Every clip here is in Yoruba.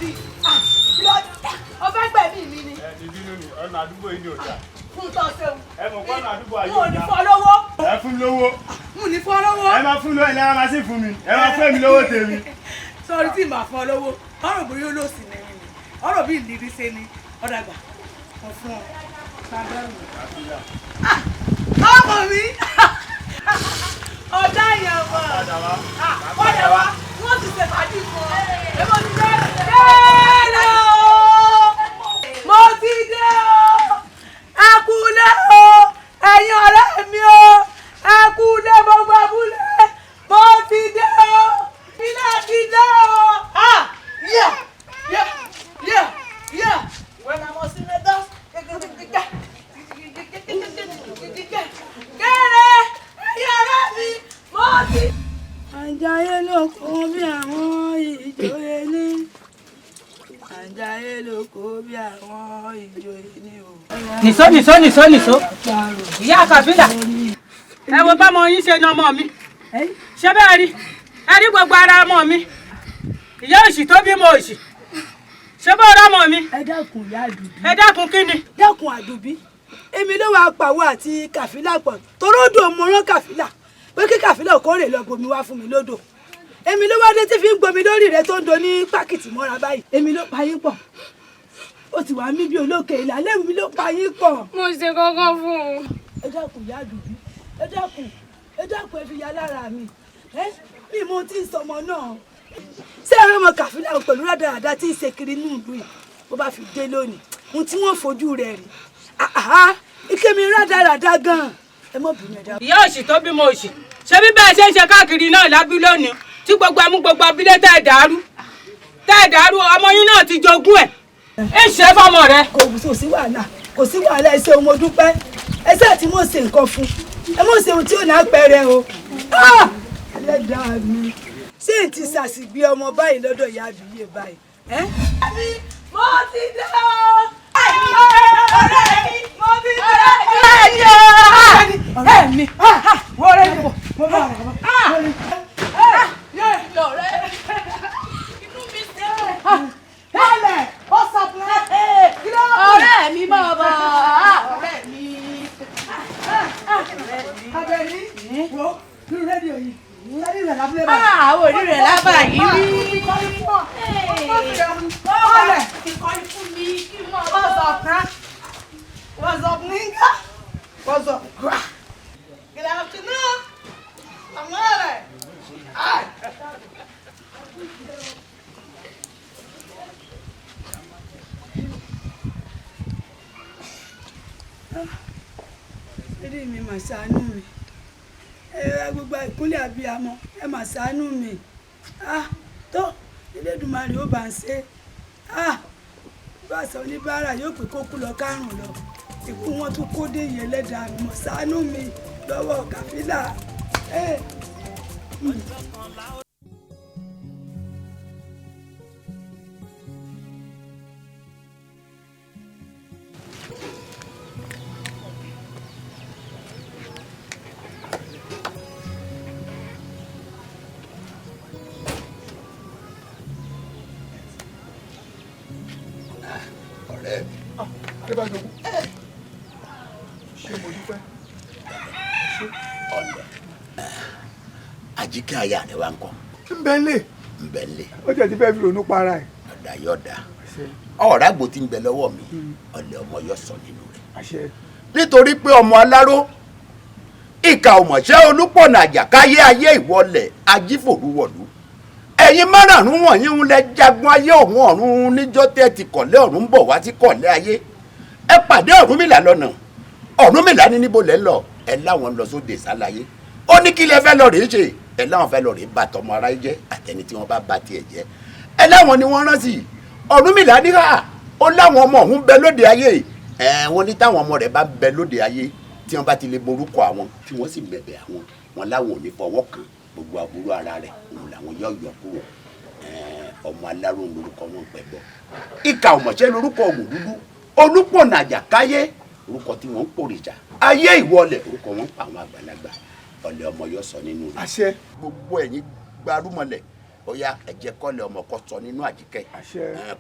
bí ọbẹ̀ gbẹ̀mí mi ni. Ẹ ní bínú ni, ọ̀nà àdúgbò yìí ni ò dáa. Fún tọ́ ṣeun. Ẹ mọ̀ pé ọ̀nà àdúgbò ayé N ò ò ní dáa. fọ́ lówó. Ẹ fún mi lówó. N ò ní fọ́ lówó. Ẹ máa fún mi lówó, ẹ lẹ́yìn máa sì fún mi. Ẹ máa fún mi lówó tèmi. Sọrí tí màá fọ́ lówó, ọ̀rọ̀ bóyá olóòsì ni mi ni, ọ̀rọ̀ bí ìlérí ṣe ni, ọ̀dàgbà, mo fún ọ. Bàbá mi. Ọmọ mi! Ọ̀dà yẹn mọ̀. Padà wá. Padà wá, wọ́n ti ṣe fàájì fún ọ. Èmo ti dé. Délé o! Mo ti dé o! Ẹ kúlé o! Ẹ̀yin ọ̀rẹ́ mi o! Ẹ kúlé gbogbo abúlé! Mo ti dé o! Ilé ti dé o! Ah! Yeah! Yeah! Yeah! Yeah! When I was in the dust, kéré! Ẹ̀yin ọ̀rẹ́ mi! Mo ti. Àjàyè ló kó bí àwọn ìjòyè ní. Àjàyè ló kó bí àwọn ìjòyè ní o. Nìṣó, nìṣó, nìṣó, nìṣó, ìyá Kàfílà, ẹ wo bámọ yín ṣe ní ọmọ mi. Ṣé bẹ́ẹ̀ rí? Ẹ rí gbogbo ara ọmọ mi. Ìyá òṣì tó bímọ òṣì, ṣé bó rọ ọmọ mi? Ẹ dákun, ìyá Àdùbí. Ẹ dákun, kí ni? Dákun, Àdùbí. Èmi ló wàá pàwọ́ àti Kàfílà pọ̀ toródò. Mo rán Kàfílà pé kí Kàfílà kó rè lọ bomi wá fún mi lódò. Èmi ló wá dé tí fi ń gbomi lórí rẹ tó ń do ní pákìtì mọ́ra báyìí. Èmi ló pa yín pọ̀, ó ti wá mí bí olókè ìlàlẹ́. Mi ló pa yín pọ̀. Mo ṣe kọ́kọ́ fún un. Ẹ dákun, ìyá Àdùbí, ẹ dákun, ẹ dákun, ẹ fi ya lára mi. Ẹ bí mo ti ń sọmọ náà, ṣé ẹ rọmọ Kàfílà pẹ̀lú rádaràda tí ń ṣe kiri nínú ìlú yìí? Bó bá fi dé lónìí, ohun tí wọ́n fojú rẹ̀ rí, àhá, ike mi rádaràda gan-an. Ẹ mọ̀ bínú, ẹ dákun. Ìyá òṣì tó bímọ òṣì, ṣé bí bẹ́ẹ̀ ṣe ń ṣe káàkiri náà lábílẹ̀ òní tí gbogbo ẹmú gbogbo abílẹ̀ tẹ́ ẹ̀ dàrú, tẹ́ ẹ̀ dàrú, ọmọ yín náà ti jogún ẹ̀ ẹ ṣe fọmọ rẹ. Kò sí wàhálà, kò sí wàhálà. Ẹ ṣeun, mo dúpẹ́. Ẹ ṣáà tí mo ṣe nǹkan fún ẹ, mo ṣe ohun tí ò ní àpẹẹrẹ o. Ah! Ẹlẹ́dàá mi, ṣé n ti ṣàṣìgbé ọmọ báyìí lọ́dọ̀ ìyá àbíyè báyìí? Ẹ́? Mi mo ti dé o. Ọ̀rẹ́ mi, mo ti dé. Ọ̀rẹ́ mi o. Ọ̀rẹ́ mi, wọ́n rẹ́ mi, mo bá wà. Ọ̀rẹ́ inú mi sí. Bọ́ọ̀lẹ̀, what's up náà? Kí ló ń bọ̀? Ọ̀rẹ́ mi máa bọ̀. Ọ̀rẹ́ mi. Abẹ́ní, wo nínú rédíò yìí, sáré rẹ̀ lábúlé báyìí. Àwọn òní rẹ̀ lábà yìí rí. Bọ́ọ̀lẹ̀, Ìkọ́ni fún mi kí n máa what's up náà? What's up, nigga? What's up? Good afternoon. I'm alright. Hi. Eré mi mà ṣàánú mi. Ẹ gbogbo ìkúnlẹ̀ abiyamọ, ẹ mà ṣàánú mi. Ah, tó Elédùmarè ó bá ń ṣe. Ah, bá a sọ oníbàárà yóò pé kó kú lọ kárùn lọ. Ikú wọn tún kó dé yẹn. Ẹlẹ́dàá mi mọ̀ ṣàánú mi lọ́wọ́ Kàfílà. Eh. Ọ̀rẹ́ mi. Adébájọ, ṣé mo dúpẹ́. Ọ̀lẹ̀ Àjíkẹ́, aya rẹ̀ wá ń kọ́? Ń bẹ lè. Ń bẹ lé. Ó jẹ́ ti fẹ́ fi ronú para ẹ̀. Ọ̀dà yọ̀ọ̀dà ọ̀rá àgbò tí ń bẹ lọ́wọ́ mi, ọ̀lẹ̀ ọmọ yọ sọ nínú rẹ̀. Àṣẹ. Nítorí pé ọmọ aláró ìkà ọmọọṣẹ́ olúpọ̀nà àjàkáyé ayé ìwọlẹ̀ ajífòrúwọ̀lú, ẹ̀yin márààrún wọ̀nyí ń lẹ jagun ayé òun ọ̀run níjọ́ tẹ́ ti kọ̀lé ọ̀run ń bọ̀ wá sí kọ̀lé ayé. Ẹ pàdé Ọ̀rúnmìlà lọ́nà. Ọ̀rúnmìlà ní níbo lẹ́ ń lọ? Ẹ láwọn ń lọ sóde ìsálayé. Ó ní kí lẹ fẹ́ lọ rèé ṣe? Ẹ láwọn fẹ́ lọ rèé bá tọmọ aráyé jẹ́ àtẹni tí wọ́n bá bá tiẹ̀ jẹ́. Ẹ láwọn ni wọ́n rán sí Ọ̀rúnmìlà ní ká ó láwọn ọmọ òun bẹ lóde ayé. Ẹ wọ́n ní táwọn ọmọ rẹ̀ bá bẹ lóde ayé, tí wọ́n bá ti lè borúkọ àwọn tí wọ́n sì bẹ̀bẹ̀ àwọn, wọn láwọn ò ní fọwọ́ kàn, gbogbo aburú ara rẹ̀ òun làwọn yọ yọ kúrò. Ọmọ aláró lórúkọ wọn pẹ bọ, ìkà ọmọọṣẹ lórúkọ ògùn dúdú, olúpọ̀nà àjàkáyé orúkọ tí wọ́n ń pòrìṣà ayé ìwọlẹ̀ orúkọ wọn ń pa àwọn àgbàlagbà. Ọ̀lẹ́ ọmọ yọ sọ nínú rẹ̀. Àṣẹ. Gbogbo ẹ̀yin gbarúmọlẹ̀ Ó yá, ẹ jẹ́ kọ́lẹ̀ ọmọ kó sọ nínú Àjíkẹ́,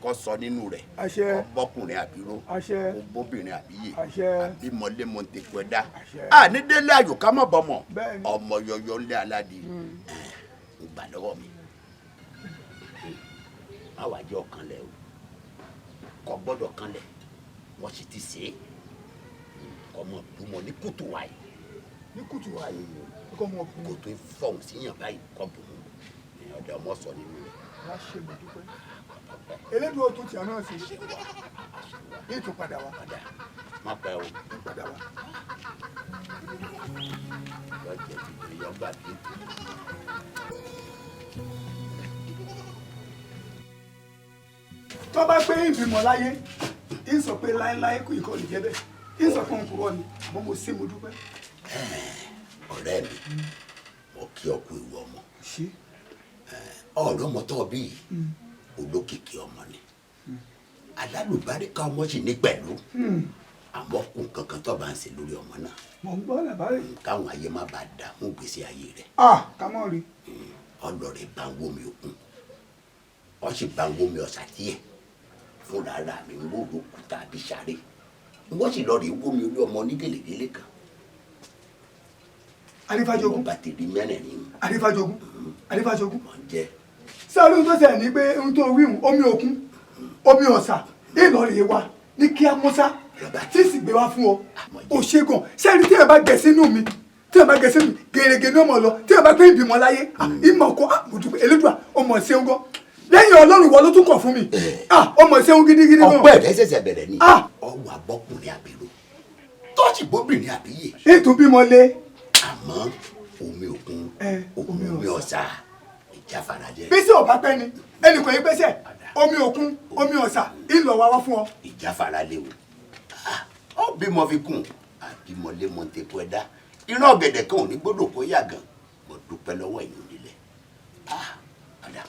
kó sọ nínú rẹ̀, kó bọ́kùnrin àbíró, kó bóbìnrin àbíyè, àbí mọ́lé mọ́ntẹ́kù ẹ̀dá. Àní délé ayò ká mọ̀ bọ́mọ̀ ọmọ yọyọ ńlẹ̀ aládìí ń gbà lọ́wọ́ mi. Má wàá jẹ́ ọ̀kan lẹ̀ o, kò gbọ́dọ̀ kan lẹ̀, wọ́n sì ti ṣe é kọ́ mọ̀ bùmọ̀ ní kùtù wáyé. Ní kùtù wáyé kọ́ mọ̀ bùmọ̀. Kò tó fọ̀hún síyàn báyìí kọ́ bùmọ̀ ọ̀dọ̀ ọmọ sọ nínú rẹ̀. Wá ṣe mo dúpẹ́. Elédùn ọ̀tún tí a náà ṣe ní ìtúpadà wa. Má pẹ́ o. Ìpadà wa. Yọ jẹ ti yọ gbà bí. Tó bá pé ìbímọ láyé, ń sọ pé láéláé kò ìkọlù jẹ́ bẹ́ẹ̀, ń sọ pé òun kúrọ́ ni, àmọ́ mo ṣe mo dúpẹ́. Ọ̀rẹ́ mi, mo kí ọ kú ìwọ ọmọ. Ọ̀rọ̀ ọmọ tó bí olókìkí ọmọ ni, alálùbáríkà ọmọ sì ní pẹ̀lú, àmọ́ kù kankan tó bá ń ṣe lórí ọmọ náà. Mò ń gbọ́ làbárè. Káwọn ayé má bàa dààmú ìgbésí ayé rẹ̀. Ká mọ̀ rí. Ọlọ́rẹ̀ bá ń wómi òkun, ọ sì bá ń wómi ọ̀sà díẹ̀ fúnra ara mi ń wó òkúta àbí sáré, wọ́n sì lọ rí wómi orí ọmọ onígèlègèlè kan. Arífájogún. Ọba tèmi mẹ́rẹ̀ẹ̀rin. Arífájogún. Arífájogún. Mọ̀ ń jẹ́. Sáré ohun tó ṣẹlẹ̀ ni pé ohun tó wíhun omi òkun omi ọ̀sà ìlọrin wa ní kí á mọ́sá tí sì gbé wá fún ọ. Ò ṣe gan sẹ́ni tí ẹ bá gẹ̀ sínú mi, tí ẹ bá gẹ̀ sínú mi gèrègè ní ọmọ lọ, tí ẹ bá gbé ìbímọ láyé ìmọ̀ ọkọ àmọ̀dúpẹ́ Elédùà ọmọ ṣeun gan lẹ́yìn Ọlọ́run ìwọ ló tún kọ̀ fún mi ọmọ ṣeun gidigidi gan. Ọpẹ́ rẹ ṣẹ̀ṣẹ̀ bẹ̀rẹ̀ ni ọwọ́ abọ́kùnrin àbíró tọ́sí bóbìnrin àbíyè. Ètò bímọ lé. Àmọ́ omi òkun omi ọ̀sà ìjáfara jẹ́. Bísí ọ̀bá pẹ́ ni ẹnìkan yìí pẹ́sẹ̀ omi òkun omi ọ̀sà ìlọ wa wá fún ọ. Ìjáfara léwu ọ bímọ fi kún àbímọ lé mọ̀tẹ́kù ẹ̀dá irọ́ ọ̀gẹ̀dẹ̀ kan ò ní gbọ́dọ̀ kó yàgàn mo dúpẹ́ lọ́wọ́ ẹ̀yin onílẹ̀. Padà.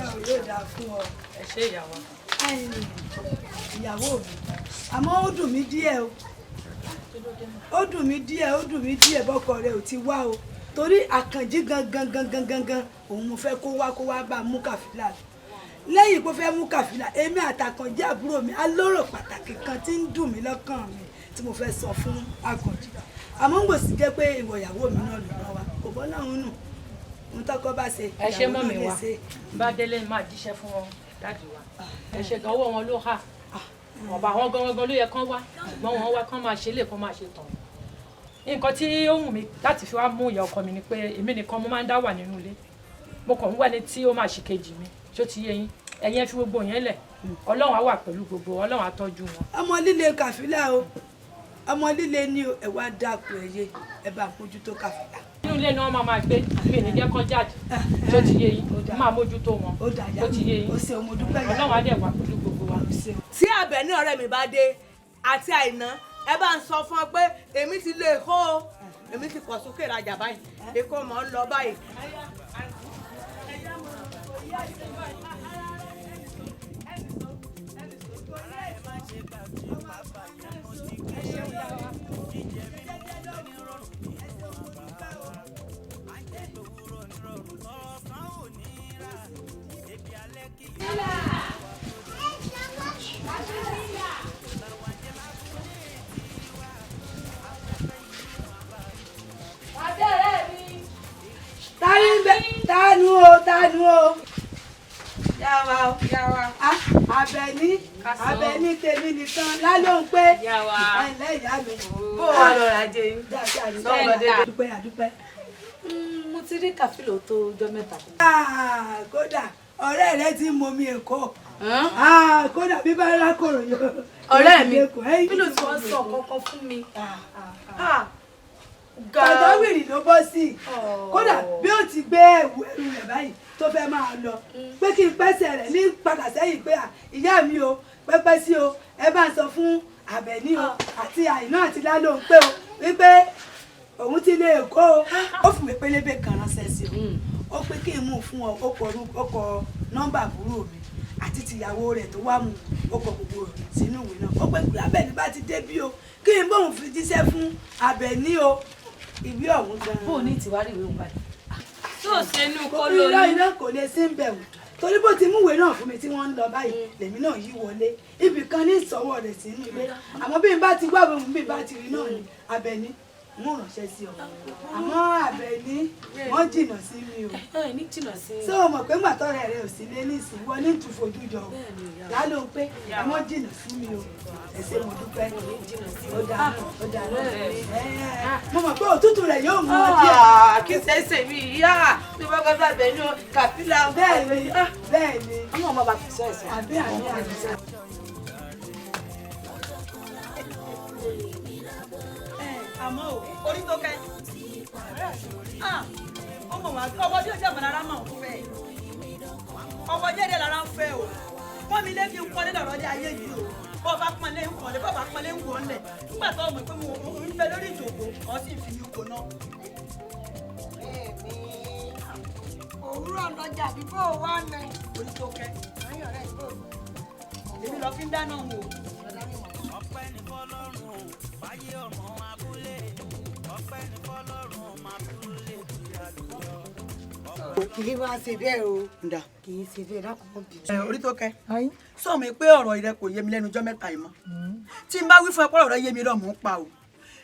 Ẹ ṣé ìyàwó. Ìyàwó mi, àmọ́ ó dùn mí díẹ̀ o, ó dùn mí díẹ̀, ó dùn mí díẹ̀ bọ́kọ rẹ ò ti wá o, torí Àkànjí gangan gangan gangan òun mo fẹ́ kó wá kó wá bá mú Kàfílà lẹ́yìn kó fẹ́ mú Kàfílà. Èmi àtàkànjí àbúrò mi alóró pàtàkì kan tí ń dùn mí lọ́kàn mi tí mo fẹ́ sọ fún Àkànjí, àmọ́ ń gbòsì jẹ́ pé ìwọ ìyàwó mi náà ló rán wa kò bọ́ náà ń nù ń tọ́kọ bá ṣe ìyàwó náà lè ṣe. Bá délé máa jíṣẹ́ fún wọn dáàdì wa, ẹ ṣe gan ọwọ́ wọn ló hà ọba àwọn gangan ló yẹ kán wá, ṣùgbọ́n wọn wá kán máa ṣe lè kán máa ṣe tán. Nǹkan tí ó wù mí láti fi wá mú ìyá ọkọ mi ni pé èmi nìkan mo máa ń dá wà nínú ilé, mo kàn ń wá ẹni tí ó máa ṣe kejì mi, ṣó ti yé yín? Ẹ̀yin ẹ fi gbogbo yẹn lẹ̀, Ọlọ́run á wà pẹ̀lú gbogbo, Ọlọ́run á tọ́jú wọn. Ọmọ líle Kàfílà o, ọmọ líle ni o, ẹ wá dákun ẹ yé ẹ bá mójútó Kàfílà. Inú ilé ni wọ́n máa máa gbé, mi ní jẹ́ kán jáde, ṣó ti yé yín? Máa mójútó wọn, ṣó ti yé yín? Ọlọ́run á dẹ̀ wà pẹ̀lú gbogbo wa. Tí Àbẹ̀ní ọ̀rẹ́ mi bá dé àti Àìná, ẹ bá ń sọ fún ọ pé èmi ti lè kó o, èmi ti kọ̀ sókè rajà báyìí, èkó mọ̀ ń lọ báyìí. Tánú o, tánú o. Yàwá o. Yàwá. Àbẹ̀ní, Àbẹ̀ní tèmi nìkan lálóhùn pé ẹ̀ǹlẹ́ ìyá mi. Bó o wà lọ́ra ajé yín? Dáadáa, àdúpẹ́, àdúpẹ́. Mo ti rí Kàfílà tó ọjọ́ mẹ́ta. Kódà ọ̀rẹ́ rẹ ti ń momi Èkó. Kódà bí bá rákòrò yóò. Ọ̀rẹ́ mi, kí ló ti wọ́n sọ kankan fún mi? Pàjáwìrì ló bọ́ sí i. Kódà bí ó ti gbé ẹ̀wù ẹrù rẹ̀ báyìí tó fẹ́ máa lọ, pé kí n pẹ́sẹ̀ rẹ̀ ní padà sẹ́yìn pé ìyá mi o, pẹ́pẹ́ sí o, ẹ bá ń sọ fún Àbẹ̀ní o àti Àìná àti Lálóhùn pé o wípé òun ti lè kó o. Ó fìwé pélébé kan ránṣẹ́ sí o, ó pé kí n mú un fún ọ, ó kọ orúkọ, ó kọ nọ́mbà àbúrò mi àti tìyàwó rẹ̀ tó wá mú, ó kọ gbogbo rẹ̀ sínú ìwé náà. Ó pé kí Àbẹ̀ní bá ti dé bí o, kí n bóun fi jíṣẹ́ fún Àbẹ̀ní o, ìwé ọ̀hún gan-an. Bó o ní ìtìwárí ìwé òun báyìí? Tó ṣe inú kó Irọ́ lóyún. Irọ́, kò lè sí ń bẹ̀rù, torí bó ti múwèé náà fún mi tí wọ́n ń lọ báyìí lèmi náà yí wọlé ibì kan ní ìsọwọ́ rẹ̀ sínú ilé. Àmọ́ bí n bá ti wá òun, bí n bá ti rí náà ni Àbẹ̀ní mú ránṣẹ́ sí ọ. Àmọ́ Àbẹ̀ní, wọ́n jìnnà sí mi o. Ẹ ní jìnnà sí. Ṣé o mọ̀ pé màtọ́rẹ̀ rẹ ò sí lé nísìnyí, wọ́n ní ìtúfojú jọ o lálọ́ pé wọ́n jìnnà sí mi o. Ẹ ṣé, mo dúpẹ́. Ó dáa, ó dáa. Mo mọ̀ pé òtútù rẹ̀ yóò mú ọ díẹ̀. Kí ṣe é mi ìyá mi bá kọ́ sábẹ̀ ní Kàfílà. Bẹ́ẹ̀ ni, bẹ́ẹ̀ ni. Ọmọ ọmọ bá fi sọ ẹ̀sọ́. Àbí àbí àbí. Àmọ́ o, orí tó kẹ́, ọmọ wa, ọwọ́ bí ojú àmọ́ lára máa ń fẹ́, ọwọ́ jẹ́jẹ́ lára ń fẹ́ o. Wọ́n mi lé kí n pọ́nlé lọ́rọ́ dé ayé yìí o. Bọ́ bá pọ́nlé ń kọ́lé, bọ́ bá pọ́nlé ń wọ́n lẹ̀ nígbà tó mọ̀ pé mo ń bẹ lórí ìjòkó, ọ̀ sì fi mí kó náà. Òwúrọ̀ lọ́jà bí bó wà ní. Orí tó kẹ́, èmi lọ fi ń dáná wò. Ọpẹ́ ní fọ́lọ́run o, fáyé ọmọ abúlé. Ọpẹ́ ní fọ́lọ́run ọmọ abúlé ti àlùyọ. Kì í wá ṣe bẹ́ẹ̀ o. Ǹda. Kì í ṣe bẹ́ẹ̀, lákòókò bí. Ẹ orí tó kẹ́, sọ mi pé ọ̀rọ̀ rẹ kò yé mi lẹ́nu ọjọ́ mẹ́ta yìí mọ́. Tí n bá wí fún ẹ pé ọ̀rọ̀ rẹ yé mi lọ, mò ń pa o.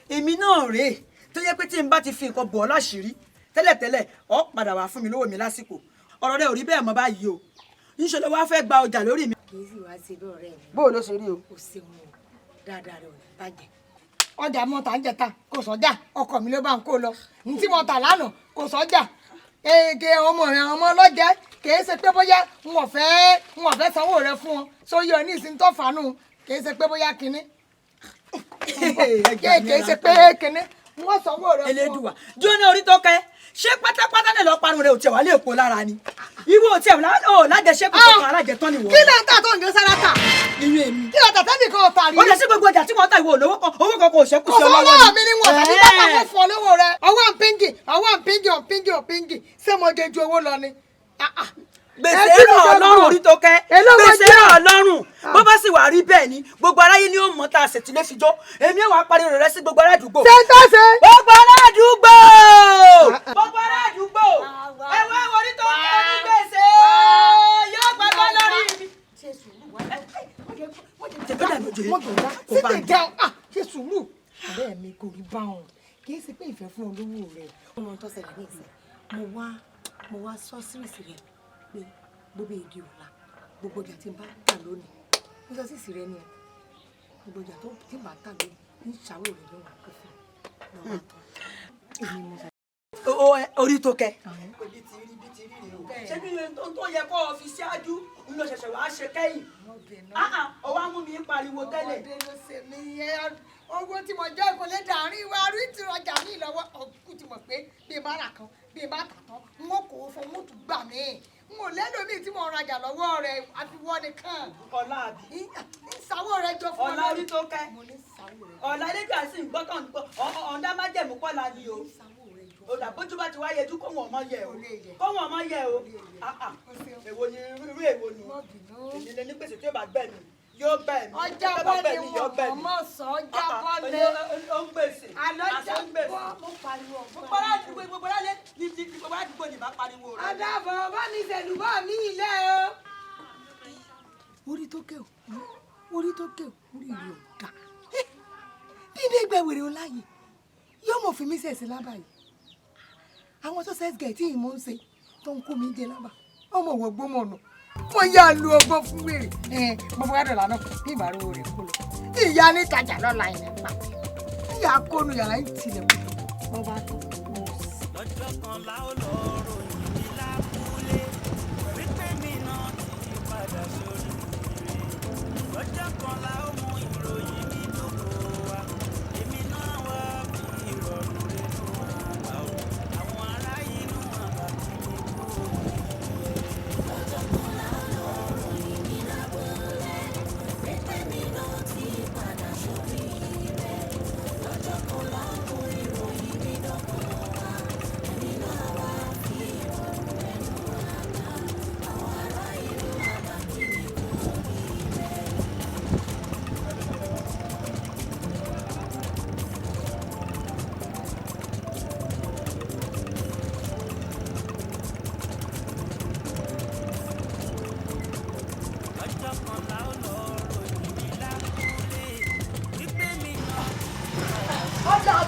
Èmi náà rèé tó yẹ pé tí n bá ti fi nǹkan bọ̀ ọ́ láṣìírí tẹ́lẹ̀tẹ́lẹ̀, ọ́ padà wá fún mi lówó mi lásìkò. Ọ̀rọ̀ rẹ ò rí bẹ́ẹ̀ mọ́ báyìí o. Ńṣe ló wá fẹ́ gba ọjà lórí mi. Kì í sì wá ṣe bẹ́ẹ̀, ọ̀rẹ́ mi. Bó o ló ṣe rí o? O ṣeun o, dáadáa rẹ ò ní bàjẹ́. Ọjà mo tà ń jẹta kò sọ́jà, ọkọ mi ló bá ń kó lọ. Ní tí mo tà lánàá kò sọ́jà. Ege ọmọ rẹ, ọmọ ọlọ́jẹ́, kìí ṣe pé bóyá n ò fẹ́ sanwó rẹ fún ọ sóyè ọ ní ìsìn tó fàánù. Kìí ṣe pé bóyá kinní, kìí ṣe pé kinní, n ò sanwó rẹ fún ọ. Elédùwà jóná, orí tó kẹ́, ṣé pátápátá náà lọ parun rẹ ò tiẹ̀ wá lè po lára ni? Ìwọ ò tiẹ̀ ò lájẹsẹ́kù tó kan alájẹtán ni wọ́n. Kí ló ń tà tó ń gé sára tà? Irú èmi. Kí ló tà tẹ́nìkan ò tà rí? Ó lọ sí gbogbo ọjà tí wọ́n ta, ìwọ olówó kan, owó kan kò ṣẹ́kù Kò sí sówó ọlọ́wọ́. lọ́wọ́ mi ni wọn tàbí bàbá kò fún ọ lówó rẹ. Ọwọ́ ń píngì, ọwọ́ ń píngì, ọ̀ ń píngì, ọ̀ ń píngì, ṣé mo jẹ ju owó lọ ni? Gbèsè ràn ọlọ́run, orí tó kẹ́, gbèsè ràn ọlọ́run. Bó bá sì wà rí bẹ́ẹ̀ ni, gbogbo aráyé ni ó mọ̀ tá a sì ti lè fi jó. Èmi ò wá pariwo rẹ sí gbogbo ará àdúgbò. Ṣé ń tọ́ ṣe? Gbogbo ará àdúgbò, gbogbo ará àdúgbò, ẹ wá orí tó kẹ́ ní gbèsè yóò gbàgbọ́ lórí mi. Síbi dáhùn, ah, ṣe sùúrù. Ọ̀rẹ́ mi, kò rí báwọn, kì í ṣe pé ìfẹ́ fún olówó rẹ̀. Ọmọ tó ṣẹlẹ̀ ní ìsìn, mo wá sọ síríìsì rẹ̀ pé gbogbo èdè ọ̀la, gbogbo ọjà tí n bá tà lónìí, mo sọ síìsì rẹ ni o, gbogbo ọjà tó tí n bá tà lónìí ní ìṣàwó rẹ ló wà kó fún un lọ́wọ́ tán. Èmi mo sọ. Orí tó kẹ́. Bí ti rí, bí ti rí rèé o. Ṣé bí tó yẹ kó o fi ṣáájú ń lọ ṣẹ̀ṣẹ̀ wàá ṣe kẹ́yìn? Ọwọ́ á mú mi pariwo tẹ́lẹ̀. Ọmọdé ló ṣe mí yẹn. Owó tí mo jẹ́ kò lè dàrin wa rí tí ọjà mi lọ́wọ́. Ọkùn ti mọ̀ pé bí n bá rà kan, bí n bá tà tán, n ó kó fún, n ó tún gbà mí. N ò lẹ́lòmíì tí mo rajà lọ́wọ́ rẹ̀ àfiwọ́ nìkan. Ọlá àbí. Ń sanwó rẹ jọ fún ọ. Ọlá, orí tó kẹ́. Mo ní sanwó rẹ. Ọ̀la elédùn àti ìgbọ́tàn ọ̀ǹda májẹ̀mú kọ́la ni o. Ọ̀dà bójú bá ti wáyé ojú kó wọn ọmọ yẹ o, kó wọn ọmọ yẹ o. Èwo ni irú èwo nu? Èmi lè ní gbèsè tí yóò bá gbẹ̀ mí, yóò gbẹ̀ mí. Ọjà bọ́ ni wọn mọ̀ sọ, ọjà bọ́ ni. Ó ń gbèsè. Àlọ́jà ń gbèsè. Bọ́ mo pariwo ọ̀gbọ́n. Gbogbo aládùúgbò, gbogbo alálẹ́ ní gbogbo aládùúgbò ní bá pariwo rẹ. Adábọ̀ bá mi ṣèlúbọ̀ mi ilé o. Orí tó kẹ́ o, orí tó kẹ́ o, orí rẹ̀ ò dá. Bí ilé ìgbẹ́ wèrè o láàyè yóò mọ̀ fi mí ṣẹ̀ṣẹ̀ lábàá yìí. Àwọn tó ṣẹ̀ṣẹ̀ tí ìmọ̀ ń ṣe tó ń kó mi jẹ lábàá, ọmọ òwò gbọ́mọ̀ nù. Mo yá lu ọgbọ́n fún wèrè bọ́bọ́ gádọ̀ lánàá bí ìbárò rẹ̀ kó lọ. Ìyá ní tajà lọ́la yẹn pa. Ìyá kónú yàrá ń tilẹ̀ kó bọ́ bá tó. Lọ́jọ́ kan la ó lọ ròyìn ní lábúlé wípé mi náà ti padà sórí rẹ̀. Lọ́jọ́ kan la ó mú ìròyìn ní lóko wa, èmi náà wá fi ìrọ̀rùn rẹ̀ lóko.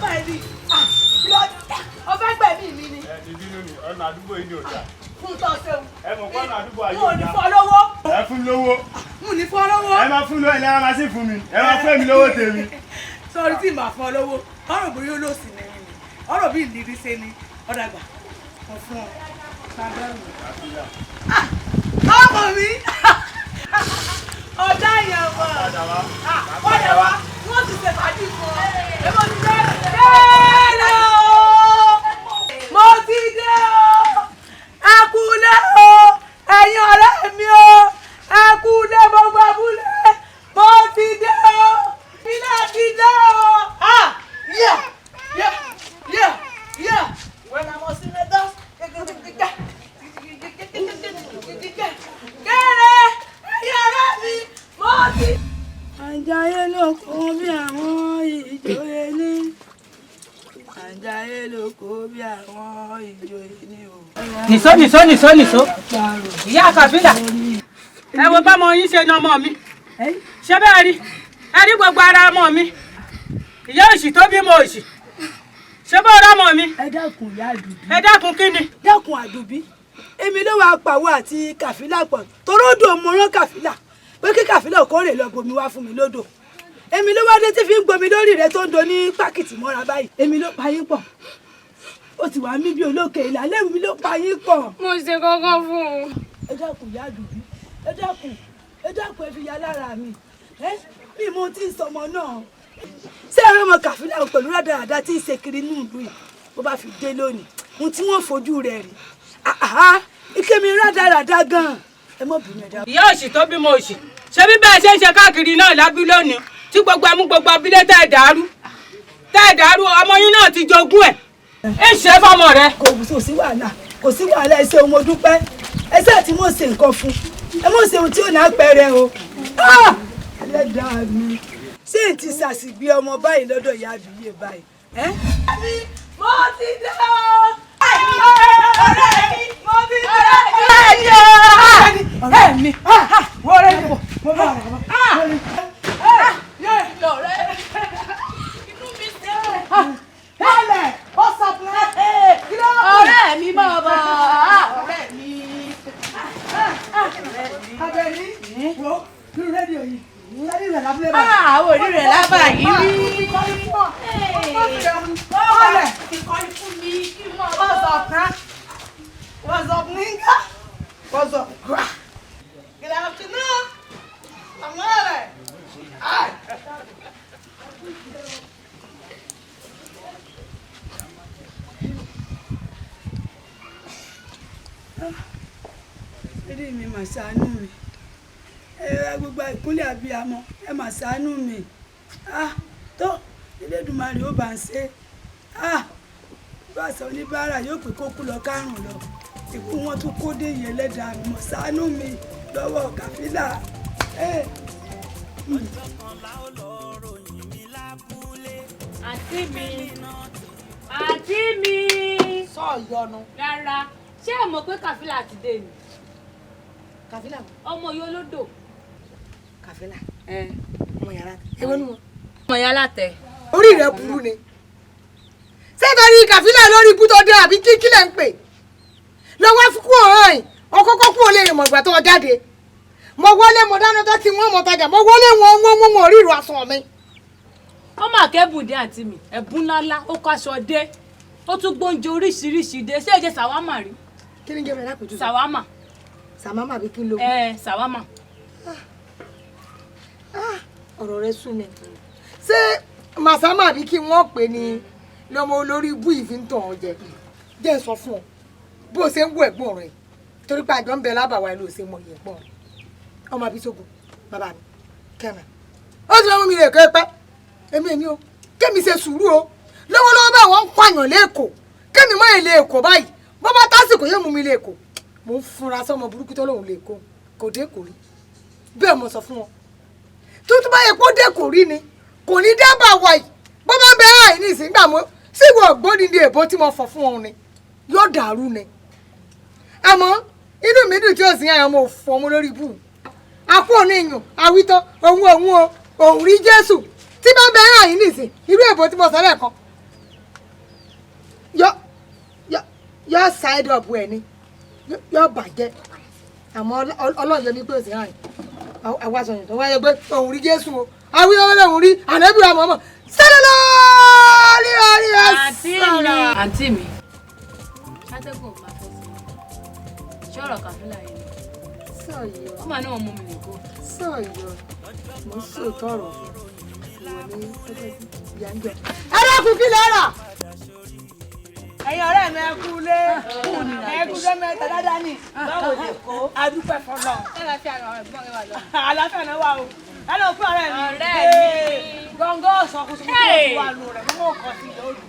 náà ẹ rí ọfẹ́ gbẹ̀mí mi ni. Ẹ ti bínú ni ọ̀nà àdúgbò yìí ni ò dáa. Fún tọ́ ṣeun. Ẹ mọ̀ pé ọ̀nà àdúgbò ayé N ò ò ní dáa. fún ọ lówó. Ẹ fún lówó. N ò ní fún ọ lówó. Ẹ máa fún lówó ẹ lẹ́ra máa sì fún mi. Ẹ máa fún èmi lówó tèmi. Sọrí tí màá fún ọ lówó, ọ̀rọ̀ bóyá olóòsì ni mi ni, ọ̀rọ̀ bí ìlérí ṣe ni, ọ̀dàgbà, mo fún ọ. Ọmọ mi, ọ̀dà yẹn mọ̀, padà wá, wọ́n ti ṣe fàájì fún ọ. Èmo ti dé, dé o, mo ti dé o, ẹ kú lé o, ẹ̀yin ọ̀rẹ́ mi o, ẹ kú lé gbogbo abúlé, mo ti dé o, ilé ti dé o. Ah, yeah, yeah, yeah, yeah. When I was in the dust, kéré, ẹ̀yin ọ̀rẹ́ mi, mo ti. Àjàyè ló kó bí àwọn ìjòyè ní. Àjàyè ló kó bí àwọn ìjòyè ní o. Nìṣó nìṣó nìṣó nìṣó. Ìyá Kàfílà, ẹ wo bámọ yín ṣe na ọmọ mi. Ṣé bẹ́ẹ̀ rí? Ẹ rí gbogbo ara ọmọ mi. Ìyá òṣì tó bímọ òṣì. Ṣé bó rọ́mọ mi? Ẹ dákun ìyá Àdùbí. Ẹ dákun kí ni? Dákun Àdùbí. Èmi ló wàá pàwọ́ àti Kàfílà pọ̀. Toródò mo rán Kàfílà pé kí Kàfílà kórè lọ bomi wá fún mi lódò. Èmi ló wá dé tí fi ń gbomi lórí rẹ tó ń do ní pákìtì mọ́ra báyìí. Èmi ló pa yín pọ̀. Ó ti wà mí bí olókè ìlà lẹ́rù mi ló pa yín pọ̀. Mo ṣe kankan fún un. Ẹ dákun ìyá Àdùbí. Ẹ dákun. Ẹ dákun ẹ fi ya lára mi. Ẹ mi mo ti ń sọmọ náà. Ṣé ẹ̀rọ ọmọ Kàfílà pẹ̀lú rádaràda tí ń ṣe kiri nínú ìlú yìí bó bá fi dé lónìí ohun tí wọ́n fojú rẹ̀ rí àhá ike mi rádaràda gan-an ẹ mọ̀ bínú ẹ dákun. Ìyá òṣì tó bímọ òṣì. Ṣé bí bẹ́ẹ̀ ṣe ń ṣe káàkiri náà lábúlé òní tí gbogbo ẹmú gbogbo abílé tẹ́ ẹ̀ dàrú. Tẹ́ ẹ̀ dàrú ọmọ yín náà ti jogún ẹ̀. Ẹ ṣe é fọmọ rẹ. Kò sí wàhálà, kò sí wàhálà, ẹ ṣeun mo dúpẹ́. Ẹ ṣáà tí mo ṣe nǹkan fún ẹ mọ̀ ṣe ohun tí ò ní àpẹẹrẹ o. Ah! Ẹlẹ́dàá mi, ṣé n ti ṣàṣìgbé ọmọ báyìí lọ́dọ̀ ìyá àbíyè báyìí? Ẹ́ Mo ti dé o. Ọ̀rẹ́ mi, mo ti dé. Ọ̀rẹ́ mi o. Ọ̀rẹ́ mi, wọ́n rẹ̀ mi, mo bá wà. Inú mi ṣe. Bọ́lẹ̀, what's up now? Ọ̀rẹ́ mi máa bọ̀. Ọ̀rẹ́ mi. Abẹ́ni, wo nínú rédíò yìí, sáré rẹ̀ lábúlé báyìí. Àwọn òrí rẹ̀ lábà yìí rí. Bọ́lẹ̀, Ìkọ́ni fún mi kí n máa bọ̀. what's up now? What's up, nigga? What's up? Good afternoon. I'm ready. Hi. Eré mi mà ṣàánú mi. Ẹ gbogbo ìkúnlẹ̀ abiyamọ, ẹ mà ṣàánú mi. Ah, tó Elédùmarè ó bá ń ṣe. Ah, bá a sọ oníbàárà yóò pé kó kú lọ kárùn lọ. Ikú wọn tún kó dé yẹn lẹ́dàá mi mọ̀ ṣàánú mi lọ́wọ́ Kàfílà. Ẹ. Àǹtí mi. Àǹtí mi. Sọ yọnu. Rárá, ṣé ẹ mọ̀ pé Kàfílà ti dé ni? Kàfílà. Ọmọ yìí olódò. Kàfílà. Ọmọ yàrá. Ewé nu wọn. Ọmọ yàrá látẹ. Orí rẹ burú ni. Ṣé torí Kàfílà lórí ibú tó dé àbí kí kílẹ̀ ń pè? Lọ́wọ́ fún ọ̀hán yìí, ọkọ́kọ́ kú olè ìmọ̀ ìgbà tó jáde. Mo wọlé mo dáná tó ti wọ́n mo tajà, mo wọlé wọn wọ́n wọ́n wọ́n ríro aṣọ mi. Ọmọ akẹ́bùn dé àǹtí mi, ẹ̀bùn ńláńlá, ó kó aṣọ dé, ó tún gbóúnjẹ oríṣiríṣi dé, ṣé ẹ jẹ ṣàwámà rí? Kí ni jẹ́ bẹ̀rẹ̀ lápèjú? Ṣàwámà. Sàmámà àbí kí ló? Ẹ ṣàwámà. Ọ̀rọ̀ rẹ sú mi. Ṣé màsámà àbí kí wọ́n pè ní lọ́mọ olórí ibú yìí fi ń tàn ọ́ jẹ? Jẹ́ ń sọ fún ọ bó o ṣe ń wo ẹ̀gbọ́n rẹ torí pé àjọ ń bẹ lábàwá ẹ ló ṣe mọ ìyẹ̀gbọ́n rẹ. Ọmọ Abísógun bàbá mi kẹ́mi. Ó ti lọ́ mú mi lè kẹ́ pẹ́. Èmi èmi o kémi ṣe sùúrù o lọ́wọ́lọ́wọ́ bá wọn ń pààyàn lẹ́kọ̀ọ́ kémi mọ́ èlé èkó báyìí bó bá tásìkò yóò mú mi lẹ́kọ̀ọ́. Mò ń funra sọmọ burúkú tó lóun lẹ́kọ̀ọ́ kò dé kò rí bẹ́ẹ̀ mo sọ fún wọn. Tuntun báyìí kó dé kò rí ni kò ní dábàá wà yìí bó bá ń bẹ àì ní ìsìngbà mo síwọ ògbóni èbó tí mo fọ̀ fún wọn ni yóò dàrú ni. Àmọ́ inú mi dùn tí ò sí àyàn ọmọ òfò ọmọ lórí ibù àpò òní ìyàn àwítọ́ òun òun o òun rí Jésù tí bá ń bẹ àì ní ìsìn irú èbó tí mo sọ lẹ́ẹ̀kan Yóò side up ẹ̀ ni yóò bàjẹ́. Àmọ́ Ọlọ́run yọ mí pé òsì hàn àwa sọ̀yìn tó wáyé pé òun rí Jésù o. Àwọn òun rí ànábì wa mọ̀ọ́mọ̀. Sẹ́lẹ̀lọ́ ríra ríra sọ̀rọ̀. Àǹtí mi. Ṣátẹ́gùn máa fẹ́ sí i. Ṣé ọ̀rọ̀ Kàfílà yìí ni? Sọ̀yọ̀. Ó máa ní wọn mú mi nìkó. Sọ̀yọ̀. Mo ń sòótọ́ ọ̀rọ̀ fún ìwọ ní pẹ́pẹ́ sí ìyá ń jọ. Ẹ dákun kí lẹ rà? Ẹ̀yin ọ̀rẹ́ mi ẹ kú lé. Ẹ kú lé mẹ́ta dáadáa ni. Báwo lè kó? Adúpẹ́ fọlọ́. Àlàáfíà náà wà o. Ẹ lọ fún ọ̀rẹ́ mi. Ọ̀rẹ́ mi. Gọ́ngọ́ ọ̀sán-kùsùn tó wà lù rẹ̀ mú ọkọ̀ sí lóru.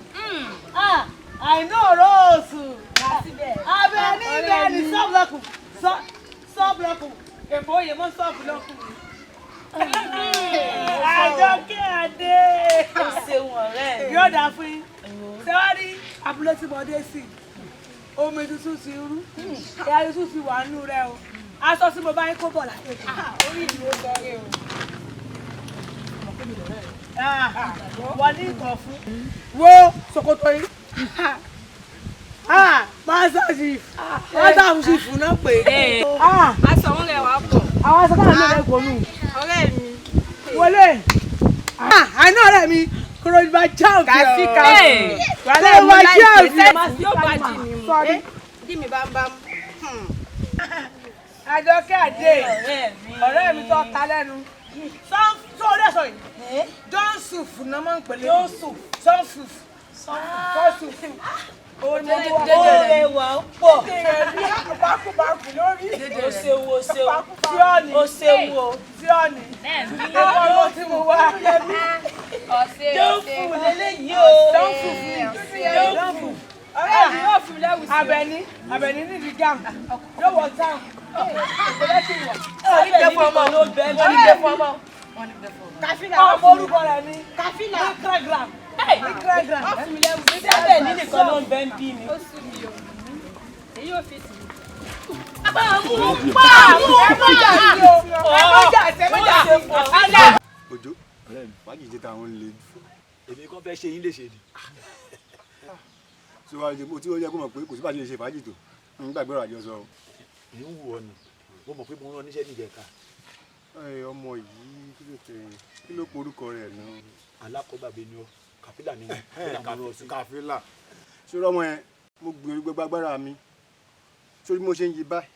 Àìná ọ̀rọ̀ oṣù. Abẹ ní ibẹ̀ ni sọ́ọ̀bùlọ́kù. Sọ́ọ̀bùlọ́kù. Èbó yẹ mọ́ sọ́ọ̀bùlọ́kù. Àjọkẹ́ Adé. Ó ṣeun ọ̀rẹ́ mi. Yóò dáa fún yín. Ṣé wá rí abúlé tí mo dé sí? Omi tuntun ti rú. Ìyá tuntun ti wà nínú rẹ o. Aṣọ tí mo bá yín kó bọ̀ láti èkó. Orí ìlú ó sọ rẹ o. Wọ́n ní ìkọ̀ fún. Wo ṣòkòtò yìí. Master Chief. Master Chief náà pè é. Aṣọ òun rẹwà pọ̀. Àwọn aṣọ táwọn náà lè gbónú. Ọ̀rẹ́ mi. Wọlé. Àìná ọ̀rẹ́ mi. Kòròdìbà jáàbì. Kàfí kàfí. Kòròdìbà jáàbì. Yóò bá dì mí mú. Dì mí bámbám. Àjọkẹ́ Adé. Ọ̀rẹ́ mi tó ta lẹ́nu. Sọ́ọ́rí ẹ̀sọ́ yìí. Jọ́nsùf náà máa ń pèlè. Jọ́nsùf. Sọ́nsùf. Sọ́nsùf. Ó rẹwà pọ̀. Bákùbákù lórí. O ṣeun o ṣeun. Tíọ́nì. O ṣeun o. Tíọ́nì. Ẹ̀fọ́ ló ti mú wá. Jọ́nfù lélẹ́yìí o. Jọ́nfù ni. Jọ́nfù. Ọ̀rẹ́ mi yóò fún mi lẹ́wù sí o. Àbẹ̀ní Àbẹ̀ní nídìí gàm. Yóò wọ táwọn. Orí gbẹ fún ọmọ ló bẹ́ẹ̀ Orí gbẹ fún ọmọ. Kàfílà. Ọmọ orúkọ rẹ̀ ni. Kàfílà. Instagram. Instagram. Sábẹ̀ ní nìkan ló ń bẹ́ ń bí mi. Ó sú mi o. Èyí ò fi tì mí. Òjó ọ̀rẹ́ mi fàájì jẹ́ táwọn ń le jù. Èmi kan fẹ́ ṣe yín léṣe ni. Ṣé wàá jẹ tí ó yẹ kó mọ̀ pé kò sí bá ṣe lè ṣe fàájì tó ń gbàgbé ọ̀rọ̀ àjọsọ. Èmi ń wù ọ ni mo mọ̀ pé mo rán níṣẹ́ níjẹta. Ọmọ yìí kí ló tẹ kí ló pe orúkọ rẹ̀ náà. Alákọ̀ọ́bàbí ni ọ Kàfílà ni Kàfílà. Ṣé ọmọ yẹn mo gbìyànjú gbogbo agbára mi sórí bí mo ṣe ń yí báyìí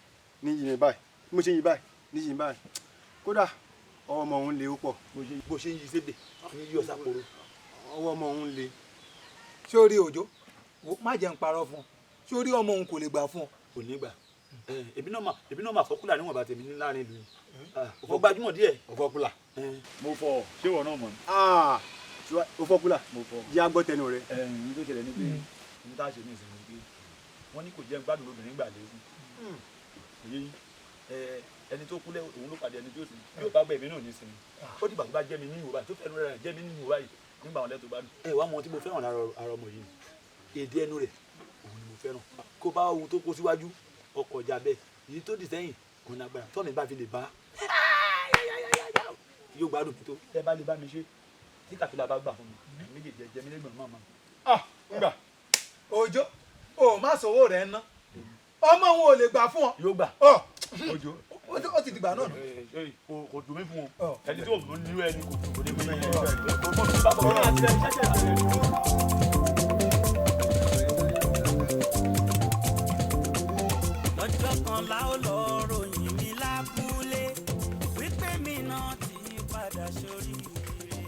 ní yí mi báyìí bí mo ṣe ń yí báyìí ní yí mi báyìí kódà ọwọ́ ọmọ òun le ó pọ̀. Bó ṣe ń yí sébè ní yí ọ̀sà koro. Ọwọ́ ọmọ òun le. Ṣé o rí Òjó má jẹ́ ń parọ́ fún ọ ṣé o rí ọmọ òun kò lè gbà fún ọ. Kò ní gbà èmi náà mà fọkúlà níwọ̀n bá tèmi ní láàrin ìlú yìí òfò gbajúmọ̀ díẹ̀. Òfò kúlà. Mo fọ ṣé ìwọ náà mọ̀ ni. Òfò kúlà jẹ́ agbọ́ tẹnu rẹ. Ẹ̀ẹ́n tó ṣẹlẹ̀ ni pé ní tá a ṣe ní ìsinmi pé wọ́n ní kò jẹ́ gbádùn lóbìnrin gbà léwu èyí ẹni tó kúlẹ̀ òun ló pàdé ẹni tó sì bí ó bá gbẹ èmi náà ní ìsinmi ó dìgbà tó bá jẹ́ mi ní ìwò báyìí tó fẹ́nu rẹ̀ jẹ́ mi ní ìwò báyìí nígbà wọn lẹ́tọ̀ gbádùn. Ẹ wá mọ ohun tí mo fẹ́ràn lára ọmọ yìí èdè ẹnu rẹ̀ òun ni mo fẹ́ràn kó bá ohun tó kó síwájú ọkọ̀ ọjà bẹ́ẹ̀ èyí tó dì sẹ́yìn kò ní agbára tọ́mi bá fi lè bá yóò gbádùn mi tó ẹ bá lè bá mi ṣe tí Kàfílà bá gbà fún mi méjèèjì jẹ mí lẹ́gbọ̀n máa máa. Ah ngbà Òjó o má sọwọ́ rẹ̀ ná ọmọ òun ò lè gbà fún ọ. Yóò gbà. Òjó ó ti dìgbà náà. Kò dùn mí fún o ẹni tí ò ní ẹni kò dùn ní fún mi. Lọ́jọ́ kan la ó lọ ròyìn mi lábúlé wípé mi náà ti padà sórí ire.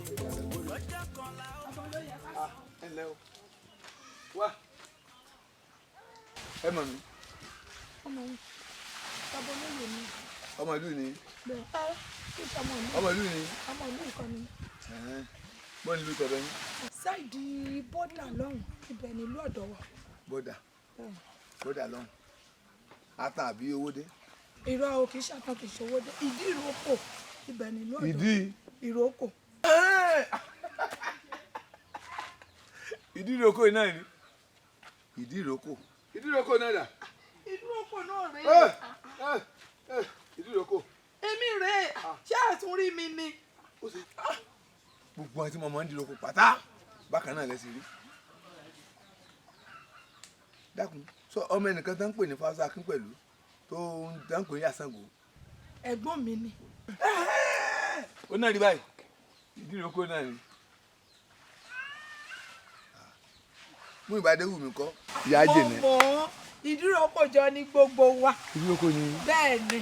Lọ́jọ́ kan la ó lọ. Ẹ ǹlẹ́ o wá ẹ mọ̀ mi. Ọmọ yìí bàbá olóyè mi. Ọmọ ìlú ni. Bẹ́ẹ̀ kí n sọmọ ìlú. Ọmọ ìlú ni. Ọmọ ìlú nǹkan ni. Bọ́ọ̀ nílùú tọ̀dọ̀ yín. Sáìdì bọ́dà lọ́hùn ibẹ̀ nílùú ọ̀dọ̀ wa. Bọ́dà bọ́dà lọ́hùn ata àbí owó dé. Irọ́ o kì í ṣàtàn kì í ṣòwò dé ìdí ìrókò ibẹ̀ nílùú ọ̀dọ̀. Ìdí ìrókò. Ìdí ìrókò náà ni ìdí ìrókò. Ìdí ìrókò náà dà. Ìdí ìrókò náà rèé. Ìdí ìrókò. Èmi rèé ṣé àtún rí mi ni. Gbogbo àwọn tí mo máa ń di ìrókò pátá bákan náà lẹ́sìn rí. Dákun, sọ ọmọ ẹnìkan tó ń pè ní Fáṣákín pẹ̀lú tó ń dán pè ní Àṣàngó. Ẹ̀gbọ́n mi ni. Ó náà rí báyìí, ìdíròkọ náà ni. Mú ìbàdí wù mí kọ́. Ìyá jẹ̀nẹ́. Mo mọ̀ ọ́, ìdíròkọ jọ ní gbogbo wa. Ìdíròkọ ni. Bẹ́ẹ̀ ni.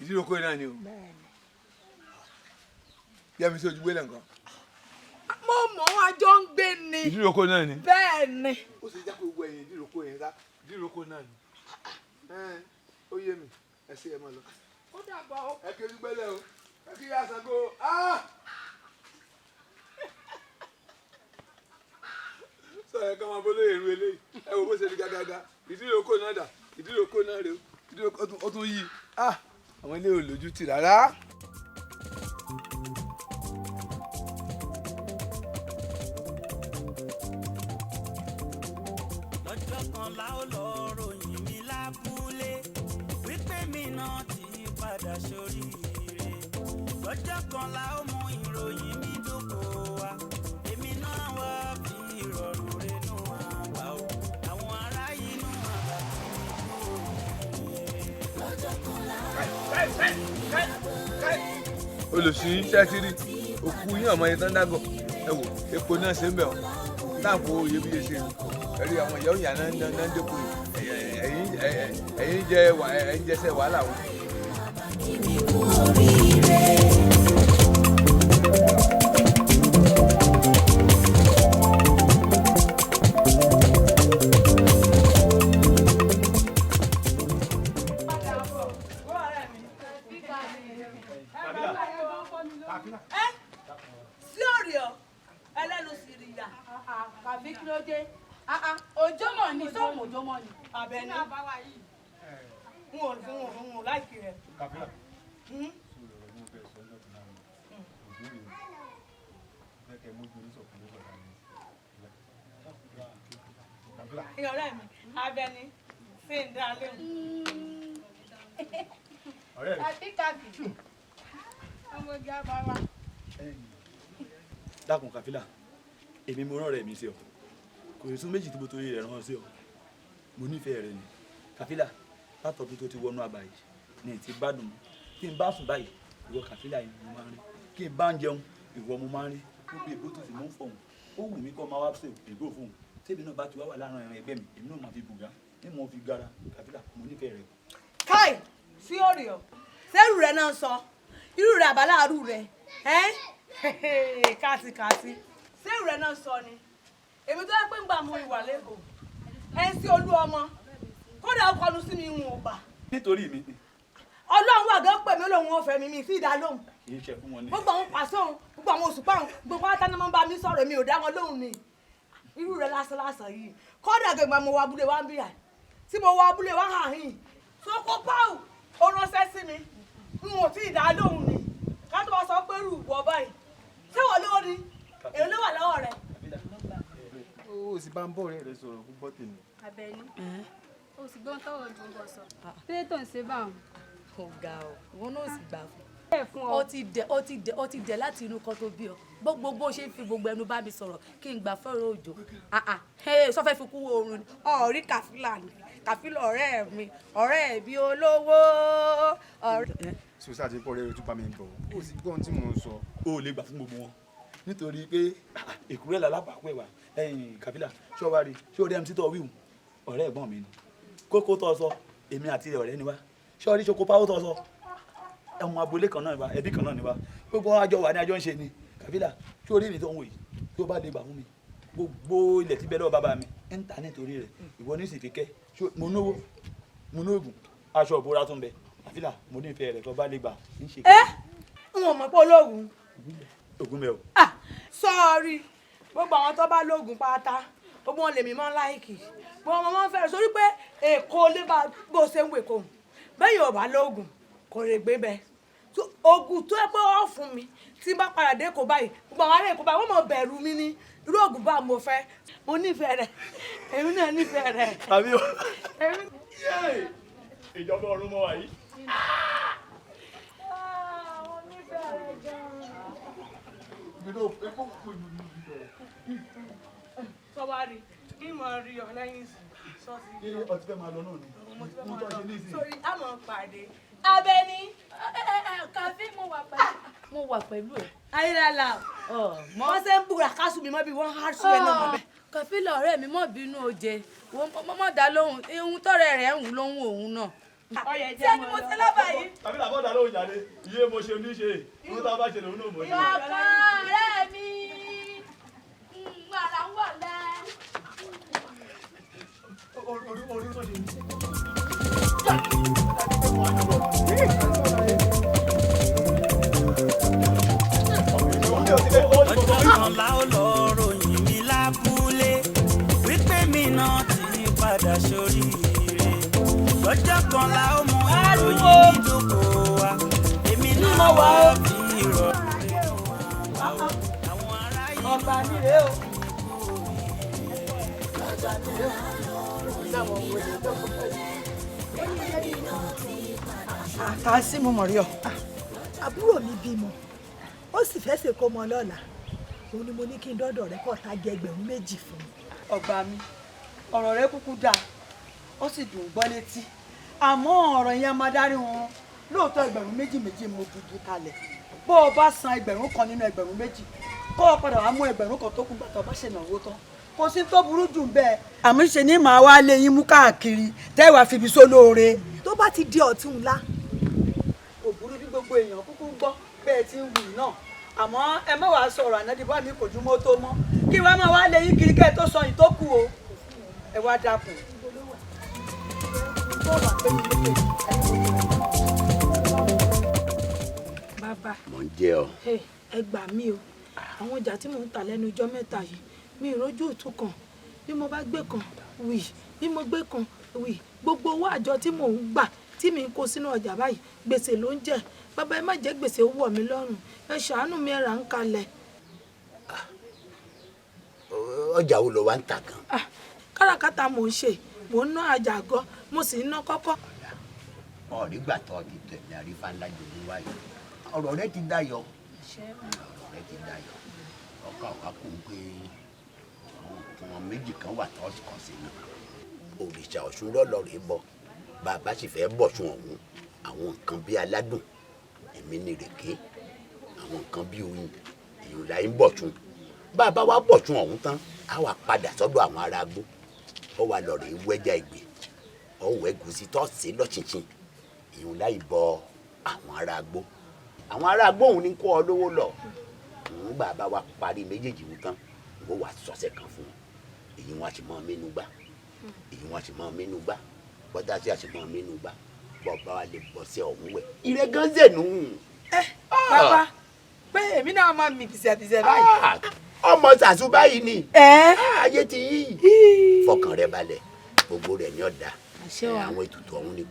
Ìdíròkọ náà ni o. Bẹ́ẹ̀ ni. Yẹ́mi sí ojúgbé lẹ́ǹkan. Mo mọ̀ ọ́, àjọ ń gbé ni. Ìdíròkọ náà ni. Bẹ́ẹ̀ ni. Ó sì jẹ́ kó gbogbo ẹ̀yìn ìdíròkọ yẹn sá, ìdíròkọ náà ni. Ó yé mi, ẹ ṣe ẹ máa lọ. Ó dàbọ̀ o. Ẹ kí ojúgbélé o, ẹ kí Àṣàngó. Sọ yẹ ká máa bọ́ lóye irú eléyìí, ẹ wo bó ṣe di gàgàgà, ìdíròkọ náà dà, ìdíròkọ náà rè o, ìdíròkọ ó tún yí. Àwọn ilé ò lójú tì rárá. Lọ́jọ́ kan la ó lọ ròyìn mi lábúlé wípé mi náà ti padà sóríire. Lọ́jọ́ kan la ó mú ìròyìn mi dóko wa, èmi náà wá fi ìrọ̀rùn renú àbá o, àwọn ará inú àbá tí mi kú oríire. Lọ́jọ́ kan la ó ròyìn mi lábúlé. Olùsí ṣẹ́tìrì òkú yín ọmọ yẹn tán dágọ̀, ẹ wò epo náà ṣe ń bẹ̀ ọ́ táàpù iyebíye ṣe ẹ̀rí àwọn ìyá òyà náà náà ń dẹ́kun ẹ̀yìn jẹ ẹ̀yìn jẹsẹ̀ wàhálà wọn. Sí òrì ọ, ẹlẹ́nu sì rí ya. Kàbí kí ló dé? Òjò mọ̀ ni, sóhun òjò mọ̀ ni. Àbẹ̀ní. N ò fún wọn, n ò láìkí rẹ̀. Kàfílà. Sùúrù rẹ̀ mo fẹ́ sọ ọjọ́ kan náà ni. Òjò rè o. Fẹ́ kẹ́ mójú oníṣọ̀kan ló sọ̀rọ̀ mi. Kàfílà. Ìyá ọ̀rẹ́ mi, Àbẹ̀ní, ṣé ń dá lóhùn? Ọ̀rẹ́ mi. Kàbí kàbí. Ọmọ ìjà bá wa. Dákun Kàfílà, èmi mo rán ọ̀rẹ́ mi sí ọ, kò sí sún méjì tí mo torí rẹ̀ rán ọ sí ọ, mo nífẹ̀ẹ́ rẹ ni Kàfílà. Látọdún tó ti wọnú àbá yìí ní ti gbádùn mọ́. Kí n bá sùn báyìí, ìwọ Kàfílà yìí mo máa ń rí, kí n bá ń jẹun, ìwọ mo máa ń rí. Gbogbo èbó tó sì mọ́ ń fọ̀hún, ó wù mí kọ́ máa wá sí èbó fóun. Tèmi náà bá ti wá wà láàrin ẹran ẹgbẹ́ mi, èmi náà máa fi bùgá ní mo fi gara. Kàfílà, mo nífẹ̀ẹ́ rẹ. Káì sí òrì ọ, sẹ́rù rẹ náà sọ irú rẹ àbáláàrú rẹ káàtìkáàtì, sẹ́rù rẹ náà sọ ni. Èmi tó yẹ pé ń gbà mú ìwà lẹ́kọ̀ọ́ ẹ̀ ń sí olú ọmọ, kódà ó kọnu sí mi ń wò gbà. Nítorí mi. Ọlọ́run wà gán pè mí lòun ọ̀fẹ́ mi, mi sì dá lóhùn. Kì í ṣe fún wọn ni. Gbogbo àwọn pàṣẹ òun, gbogbo àwọn òṣùpá òun, gbogbo àwọn táná máa ń bá mi sọ̀rọ̀, mi ò dá wọn lóhùn ni. Irú rẹ lásán lásán yìí, kódà gẹ̀gbọ́n mo wọ abúlé wa ń bíyà, tí mo wọ abúlé wa hàn yìí, sókó páù ó ránṣẹ́ sí mi, n ò tí ì dá lóhùn ni. Ká tó wá sọ pé rù wọ báyìí, ṣé wọ́n lówó ni? Èló ló wà lọ́wọ́ rẹ? Ó sì bá ń bọ̀ ọ̀rẹ́ rẹ sọ̀rọ̀ kó gbọ́ tèmi. Àbẹ̀ní, o sì gbọ́n tọrọ dùn bọ̀ sọ. Tẹ́lẹ̀ tó ń ṣe báwọn. Ó ga ọ, ìwọ náà sì gbà fún. Ó ti dẹ̀, ó ti dẹ̀, ó ti dẹ̀ láti inú kan tó bí ọ. Gbogbo bó ṣe ń fi gbogbo ẹnu bá mi sọ̀rọ̀ kí n gbà fẹ́ràn òjò. Sọ fẹ́ fi kú oorun ni. Ọ̀rí Kàfílà ni, Kàfílà ọ̀rẹ́ mi, ọ̀rẹ́ mi olówó. Sọ́sà ti pọ̀ rẹ̀ tún bá mi bọ̀, ó sì gbọ́ ohun tí mò ń sọ. O ò lè gbà fún gbogbo wọn nítorí pé èkúrẹ́ làlábàápẹ̀ wà. Ẹ̀yìn Kàfílà, ṣé o wá rí, ṣé o rí MC tó wíwù? Ọ̀rẹ́ ẹ̀gbọ́n mi ni. Kókó tó sọ, èmi àti ọ̀rẹ́ ni wá. Ṣé o rí ṣoko páwó tó sọ? Ẹ̀wọ̀n agboolé kan náà ni wá, ẹbí kan náà ni wá. Gbogbo wọn àjọ wà ní àjọ ń ṣe ni. Kàfílà, ṣé o rí mi tó ń wò yìí? Tó bá lè gbà fún mi, gbogbo ilẹ̀ tí bẹ́ẹ̀ lọ́wọ́ bàbá mi ń ta nítorí rẹ̀. Ìwọ ní sì fi kẹ́. Mo náwó, mo ní oògùn, aṣọ ìbora tún bẹ. Kàfílà, mo nífẹ̀ẹ́ rẹ̀, tó bá lè gbà ń ṣe. Ẹ n ò mọ̀ pé olóògùn. Ògùn bẹ o. Sọ́ọ̀rì, gbogbo àwọn tó bá lóògùn pátá, gbogbo wọn lèmi máa ń láìkì, gbogbo wọn máa ń fẹ́ràn sórí pé èkó lè bá bó ṣe ń wò èkó bẹ́ẹ̀ yóò bá lóògùn kò lè gbé bẹ́ẹ̀. Ògùn tó yẹ pé wọ́n fún mi tí n bá padà dé Èkó báyìí, gbogbo àwọn ará Èkó báyìí wọ́n mọ̀ bẹ̀rù mi ní irú ògùn bá mo fẹ́. Mo nífẹ̀ẹ́ rẹ̀, èmi náà nífẹ̀ẹ́ rẹ̀. Àbí o. Ìjọba ọ̀run mọ́ wa yìí. Mo nífẹ̀ẹ́ rẹ̀ gan-an. Sọ wá rí Ìmọ̀ rí ọ lẹ́yìn ṣọ́ọ̀ṣì. Ṣé ọtí fẹ́ máa lọ náà ni? Mo ti fẹ́ Mo máa tọ́ lọ. ṣe ní ìsìn. Sórí àmọ̀ pàdé. Abẹ́ni. Kàfí mo wà pẹ̀lú. Mo wà pẹ̀lú ẹ̀. Ayélujára. Wọ́n ṣe ń búra kásù mi mọ́ bí wọ́n há sùn ẹ̀ náà mọ́ bẹ́ẹ̀. Kàfílà ọ̀rẹ́ mi mọ̀ bínú oje mọ̀ dá lóhùn ihun tọ́rẹ́ rẹ̀ ń wù lóhùn òun náà. Ṣé ni mo ṣe lábàá yìí? Tàbí làbọ̀ dà lóhùn jáde, iye mo ṣe ní ṣe, ohun tá a bá ṣe lòun náà mọ̀ ṣe. Bàbá ọ̀rẹ́ mi ara ń wọ̀ lẹ́. Orí tó ṣe ní. Ọjọ́ kan la ó lọ ròyìn mi lábúlé wípé mi náà ti padà sóríire. Lọ́jọ́ kan la ó mú ìròyìn mi dóko wa, èmi náà wá fi ìrọ̀rùn. Ọba mi rèé o. Ọba mi rèé o. Àkàsí mo mọ̀ rí ọ. Àbúrò mi bímọ, ó sì fẹ́ ṣèkó ọmọ lọ́la. Òun ni mo ní kí n dọ́dọ̀ rẹ kọ́ ta jẹ 2,000 fún mi. Ọba mi, ọ̀rọ̀ rẹ kúkú dáa, ó sì dùn gbọ́ létí. Àmọ́ ọ̀rọ̀ yẹn máa dárí wọn. Lóòótọ́ 2,000 méjì mo dùdú kalẹ̀. Bó o bá san 1,000 nínú 2,000, kó o padà wá mú 1,000 tó kù gbàtọ̀ bá ṣènáwó tán. Kò sí tó burú jù bẹ́ẹ̀. Àmọ́ ṣe ni màá wá lé yín mú káàkiri tẹ́wàá fi ibi sólóore. Tó bá ti di ọ̀túnla. Kò burú bí gbogbo èèyàn kúkú ń gbọ́ bẹ́ẹ̀ ti ń wù náà. Àmọ́ ẹ má wàá sọ̀rọ̀ ànádìbò mi kò ju mọ́ tó mọ́. Kí wàá máa wá lé yín kiri kẹ́ ẹ tó sọ yìí tó kù o. Ẹ wá dákun. Bàbá. Mò ń jẹ́ ọ. Ẹ gbà mí o. Àwọn ọjà tí mò ń tà lẹ́nu ijọ́ mẹ́ta yìí, mi ì rójú òtún kan. Bí mo bá gbé kan, wì. Bí mo gbé kan, wì. Gbogbo owó àjọ tí mò ń gbà tí mi ń kó sínú ọjà báyìí, gbèsè ló ń jẹ́. Bàbá ẹ má jẹ́ gbèsè ó wọ̀ mí lọ́rùn. Ẹ ṣàánú mi, ẹ rà ń kalẹ̀. Ọjà wo lo wá ń tà gan? Káràkátà mò ń ṣe, mò ń ná àjàgọ́, mo sì ń ná kọ́kọ́. Ọ̀rí gbà tó ti tẹ̀lé àrífà ńlá jòló wáyé. Ọ̀rọ̀ rẹ ti dayọ̀. Ọ̀rọ̀ rẹ ti dayọ̀. Ọkàn wa kò ń pé àwọn méjì kan wà tó kàn sí náà. Òrìṣà Ọ̀ṣun lọ́lọ́ rèé bọ. Bàbá sì fẹ́ bọ̀ṣun ọ̀hún. Àwọn nǹkan bíi aládùn, èmi ní ìrèké, àwọn nǹkan bíi oyin, èyí là ń bọ̀ṣun. Bàbá wa bọ̀ṣun ọ̀hún tán, á wà padà sọ́dọ̀ àwọn ará agbó. Ó wà lọ rèé wẹ́jà ìgbè, ó wẹ́ gùsì tó ṣe lọ́ṣinṣin, èyí láì bọ àwọn ará agbó. Àwọn ará agbó òun ní kó ọ lówó lọ. Òun bàbá wa parí méjèèjì wọn tán, òun wà sọ̀sẹ̀ kan fún wọn. Èyí wọn a sì mọ mẹ́nu gbá. Èyí wọn a sì mọ mẹ́nu gbá. Bọ́dá sí a sì mọ mẹ́nu gbá. Bọ́ọ̀bá wa lè bọ́ sí ọ̀hún wẹ̀. Ìrẹ́ gan zẹ̀nù. Bàbá, pé èmi náà máa mì bìsẹ̀bìsẹ̀ báyìí. Ọmọ sàṣù báyìí ni. Ayé ti yí. Fọkàn rẹ balẹ̀, gbogbo rẹ̀ ní ọ̀dà. Àwọn ètùtù ọ̀hún ni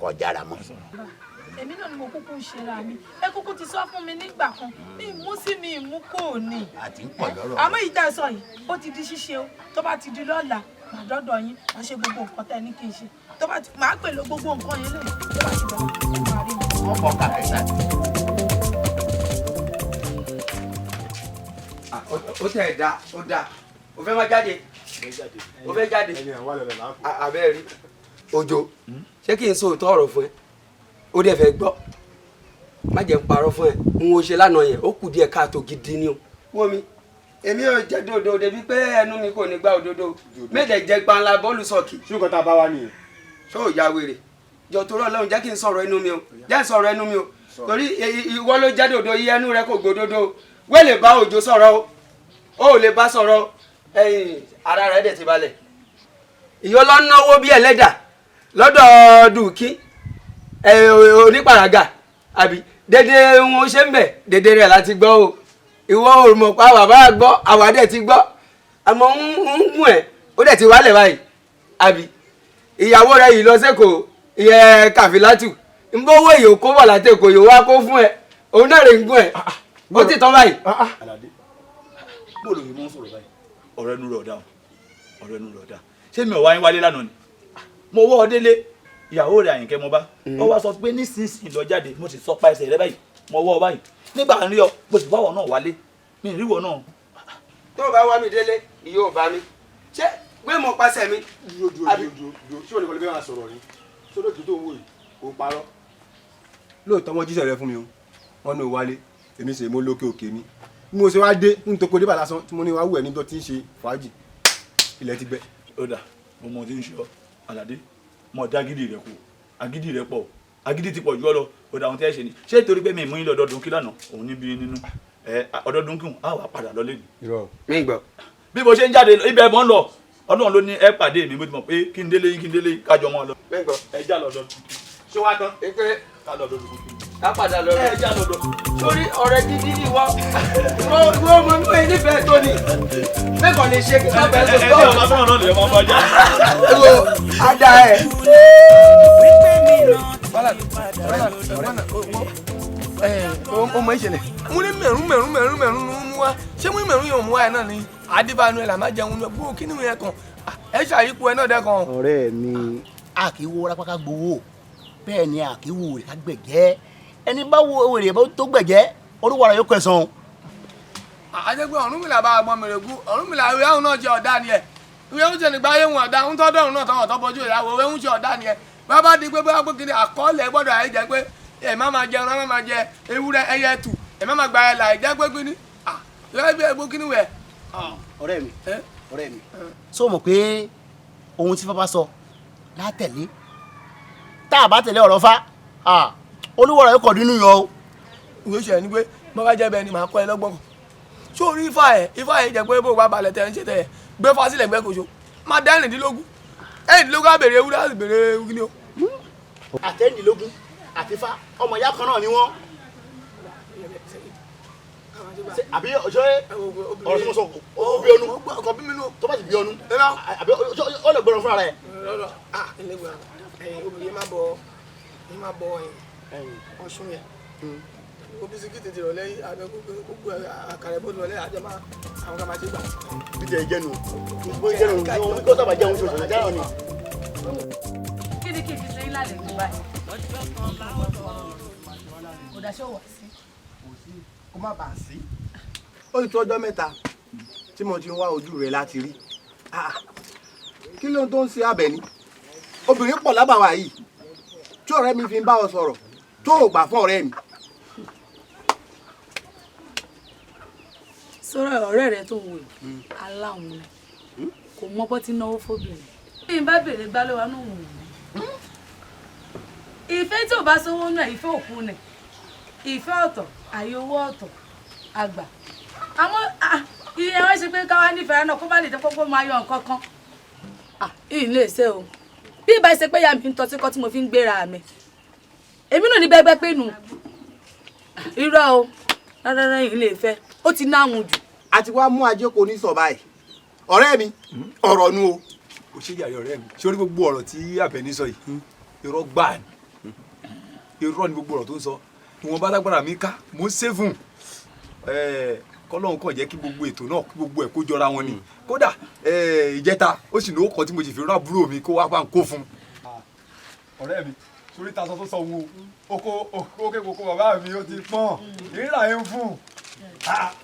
kó jára mọ́. Èmi náà ni mo kúkú ń ṣera mi. Ẹ kúkú ti sọ fún mi nígbà kan, mi mú sí mi mú kò ní. Àti ń pọ̀ lọ́rọ̀. Àmọ́ ìdá sọ yìí, ó ti di ṣíṣe o. Tó bá ti di lọ́la, màá dọ́dọ̀ yín, màá ṣe gbogbo nǹkan tẹ́ ẹ ní kí n ṣe. Tó bá ti màá pèlò gbogbo nǹkan yẹn lẹ́yìn. Tó bá ti dọ̀la, ẹ máa rí mi. Wọ́n kọ́ kàfẹ́ sáà. Ó tẹ̀ dá, ó dá. O fẹ́ máa jáde. O fẹ́ jáde. Abẹ́ rí. Òjò, ṣé kí n sọ òótọ́ ọ̀rọ̀ fún ẹ? Ó dẹ̀ fẹ́ gbọ́. Má jẹ́ n parọ́ fún ẹ. N ò ṣe lánàá yẹn, ó kù díẹ̀ káàtó gidi ni o. Wọ́n mi, èmi ò jẹ́ dòdò débi pé ẹnu mi kò ní gba òdodo. Méjì jẹ́ panla bọ́ọ̀lù sọ̀kì. Ṣé nǹkan tá a bá wá nìyẹn? Ṣé ò ya wèrè? Jọ torí Ọlọ́run jẹ́ kí n sọ̀rọ̀ ẹnu mi o. Jẹ́ n sọ̀rọ̀ ẹnu mi o. Torí ìwọ ló jẹ́ dòdò yí ẹnu rẹ kò gbódòdó. Wẹ́ẹ̀ lè bá Òjò sọ̀rọ̀ o. Ó lè bá sọ̀rọ̀ ẹ̀yìn ara rẹ̀ dẹ̀ ti balẹ̀. Ìyọ́ lọ náwó bí ẹlẹ́dà lọ́dọ̀ dùkí onípàràgà àbí dédé wọn ṣe ń bẹ̀ dédé rẹ̀ láti gbọ́ o. Ìwọ ò mọ̀ pa bàbá gbọ́ àwa dẹ̀ ti gbọ́ àmọ́ ń gùn ẹ̀ ó dẹ̀ ti wálẹ̀ báyìí àbí ìyàwó rẹ̀ yìí lọ sẹ́kọ̀ọ́ ìyẹn Kàfílátù ń bọ́ owó èyí kó bọ̀ látẹ̀kọ̀ yìí wá kó fún ẹ òun náà rè ń gùn ẹ̀ ó ti tán báyìí. Àlàdé, bó ló fi mọ́ sọ̀rọ̀ báyìí? Ọ̀rọ̀ ẹnu rẹ̀ ọ̀dà o, ọ̀rọ̀ ẹnu rẹ̀ ọ̀dà. Ṣé mi ò wá yín wálé lánàá ni? Mo wọ́ ọ délé, ìyàwó rẹ̀ Àyìnkẹ́ mo bá. Ó wá sọ pé nísinsìnyí lọ jáde, mo sì sọ pa ẹsẹ̀ rẹ báyìí, mo wọ́ ọ báyìí. Nígbà ń rí ọ, mo sì báwọ̀ náà wálé, mi ì rí wọ náà. Tó o bá wá mi délé, ìyó ò bá mi. Ṣé pé mo pàṣẹ mi. Dúró dúró dúró dúró, ṣé o lè kọ́ lè fẹ́ máa sọ̀rọ̀ ni? Sódò tó ń wò yìí kò ń parọ́. Lóòótọ́ wọ́n jíṣẹ́ rẹ fún mi o, wọ́n ní o wálé, èmi sì mo lókè òkè mi. Bí mo ṣe wá dé n tó kó débà lásán tí mo ní wá wù ẹ́ níjọ́ tí ń ṣe fàájì, ilẹ̀ ti gbẹ. Ó dà, mo mọ ohun tí ń ṣe ọ, Àlàdé, mo dá agídí rẹ kù, agídí rẹ pọ̀, agídí ti pọ̀ jù ọ lọ. Ó dà, ohun tí ẹ ṣe ni, ṣé torí pé mi mú yín lọ ọdọọdún kí lánàá òun níbi nínú ẹ ọdọọdún kí òun á wà padà lọ lẹ́nu. Mi gbọ́. Bí mo ṣe ń jáde ibẹ̀ mọ́ ń lọ, Ọlọ́run ló ní ẹ pàdé mi, mo ti mọ̀ pé kí n délé yín, kí n délé yín kájọ mọ́ ọ lọ. Mi gbọ́. Ẹ já lọ ọdọọdún. Ṣé wàá tán? Ká lọ ọdọọdún kí. Ká padà lọ. Ẹ já lọ ọdọọdún. Sórí ọ̀rẹ́ dídí ni wọ́n. Ìwọ ọmọ mi ò nífẹ̀ẹ́ tó ni. Mẹ́kàn lè ṣe kí wọ́n bẹ̀rẹ̀ Ẹ ẹ ọba fẹ́ràn náà lè máa bá jà. Wo ada ẹ. Ó mọ ìṣẹ̀lẹ̀ mo ní mẹ̀rún mẹ̀rún mẹ̀rún mẹ̀rún ló mú wá, ṣé mú mẹ̀rún yóò mú wá ẹ̀ náà ni àdìbànú ẹ̀ là má jẹun lọ gbó kí ni ìyẹn kan ẹ ṣàyípo ẹ náà dẹ́kan. Ọ̀rẹ́ mi, a kì í wo rápáká gbowó, bẹ́ẹ̀ ni a kì í wo èrè ká gbẹ̀jẹ́. Ẹni bá wo èrè tó gbẹ̀jẹ́, olúwa rẹ̀ yóò kẹsàn-án. Àjẹgbẹ́ Ọ̀rúnmìlà bá agbọ́n mèrègú, Ọ̀rúnmìlà ìwé àwọn náà jẹ ọ̀dá ni ẹ̀, ìwé ń ṣe nígbà ayé wọn ọ̀dá ń tọ́dọ̀ ọ̀run náà tọ́wọ̀ tọ́ bọ́jú ìyàwó ìwé ń ṣe ọ̀dá ni ẹ̀. Bàbá di pé bóyá pé kí ni àkọọ́lẹ̀ gbọ́dọ̀ ayé jẹ́ pé ẹ̀ má máa jẹun, má máa jẹ ewúrẹ́ ẹyẹ tù, ẹ̀ má máa gba ẹ̀ là ìjẹ́ pé kí ni ìwé ẹgbẹ́ kí ni wẹ̀. Ọ̀rẹ́ mi, ọ̀rẹ́ mi, sọ mọ̀ pé ohun tí Fábá sọ látẹ̀lé, tá a bá tẹ̀lé ọ̀rọ̀ Fá, olúwa rẹ̀ yóò kọ̀ nínú yọ o. Ìwé ìṣẹ̀lẹ̀ ni pé bọ́ bá jẹ́ bẹ́ẹ̀ ni màá kọ́ ẹ lọ́gbọ́n kan. Sórí ifá ẹ̀, ifá ẹ̀ jẹ́ pé bó bá balẹ̀ tẹ̀ ń ṣe tẹ̀ gbé fá sílẹ̀ gbẹ́ koso máa dá 16 16 á bèrè ewúrẹ́ á sì bèrè kíni o. Àtẹ̀rìndínlógún àti Fá ọmọ ìyá kan náà ni wọ́n. Àbí ọjọ́ ọ̀rọ̀ tí mo sọ ó bí ọnu, tó bá sì bí ọnu àbí ó lè gbọ́dọ̀ fúnra rẹ̀. Obìnrin má bọ, má bọ ọ̀ṣun yẹn, o bisikíìtì ti rọ̀lẹ́ abẹ gbogbo àkàrà ìbò rọ̀lẹ́ àjọ máa àwọn kan máa ṣe gbà. Bí tẹ jẹnu bó jẹnu ní kó sábà jẹun ṣoṣo jẹun ni. Kí ni kí n fi ṣe yín lálejò báyìí? Kò dá ṣé wà sí. Kó má bàa sí. Ó ti tó ọjọ́ mẹ́ta tí mo ti ń wá ojú rẹ̀ láti rí. Kí ló ń tó ń ṣe Àbẹ̀ní? Obìnrin pọ̀ lábàwá yìí tí ọ̀rẹ́ mi fi ń bá ọ sọ̀rọ̀ tó ò gbà fún ọ̀rẹ́ mi. Sọ̀rọ̀ ọ̀rẹ́ rẹ tó wò yìí, aláwọn ni kò mọ bọ́ tí náwó fóbìnrin. Bí n bá béèrè gbá lọ́wọ́ inú òun mi. Ìfẹ́ tí ò bá sówó náà, ìfẹ́ òkú ni. Ìfẹ́ ọ̀tọ̀, àyè owó ọ̀tọ̀, àgbà. Àmọ́ ìyẹn wọ́n ṣe pé káwá nífẹ̀ẹ́ náà kó má lè jẹ́ kókó máa yọ nǹkan kan. Ìyìn lè ṣe o. Bí ìbá ṣe pé ìyá mi ń tọ́sí kọ́ tí mo fi ń gbéra mi. Èmi náà ní bẹ́gbẹ́ pé nù. Irọ́ o, rárá ìyìn lè fẹ́. Ó ti náhùn jù. A ti wá mú ajé kò ní sọ báyìí. Ọ̀rẹ́ mi, ọ̀rọ̀ nu o. Kò ṣe yàrá ọ̀rẹ́ mi. Ṣé orí gbogbo ọ̀rọ̀ tí Àbẹ̀ní sọ yìí? Irọ́ gbáà ni. Irọ́ ni gbogbo ọ̀rọ̀ tó ń sọ. Ìwọ̀nba lágbára mi ká, mò ń ṣe fún un. Kọ́lọ́hún kàn jẹ́ kí gbogbo ètò náà kí gbogbo ẹ̀ kó jọra wọn ni. Kódà ìjẹta ó sì lówó kan tí mo sì fi rán àbúrò mi kó wá bá ń kó fún un. Ọ̀rẹ́ mi, sórí ta sọ tó sọ wo, oko oko kókó bàbá mi ó ti pọ́n, ìrírà yẹn ń fún un.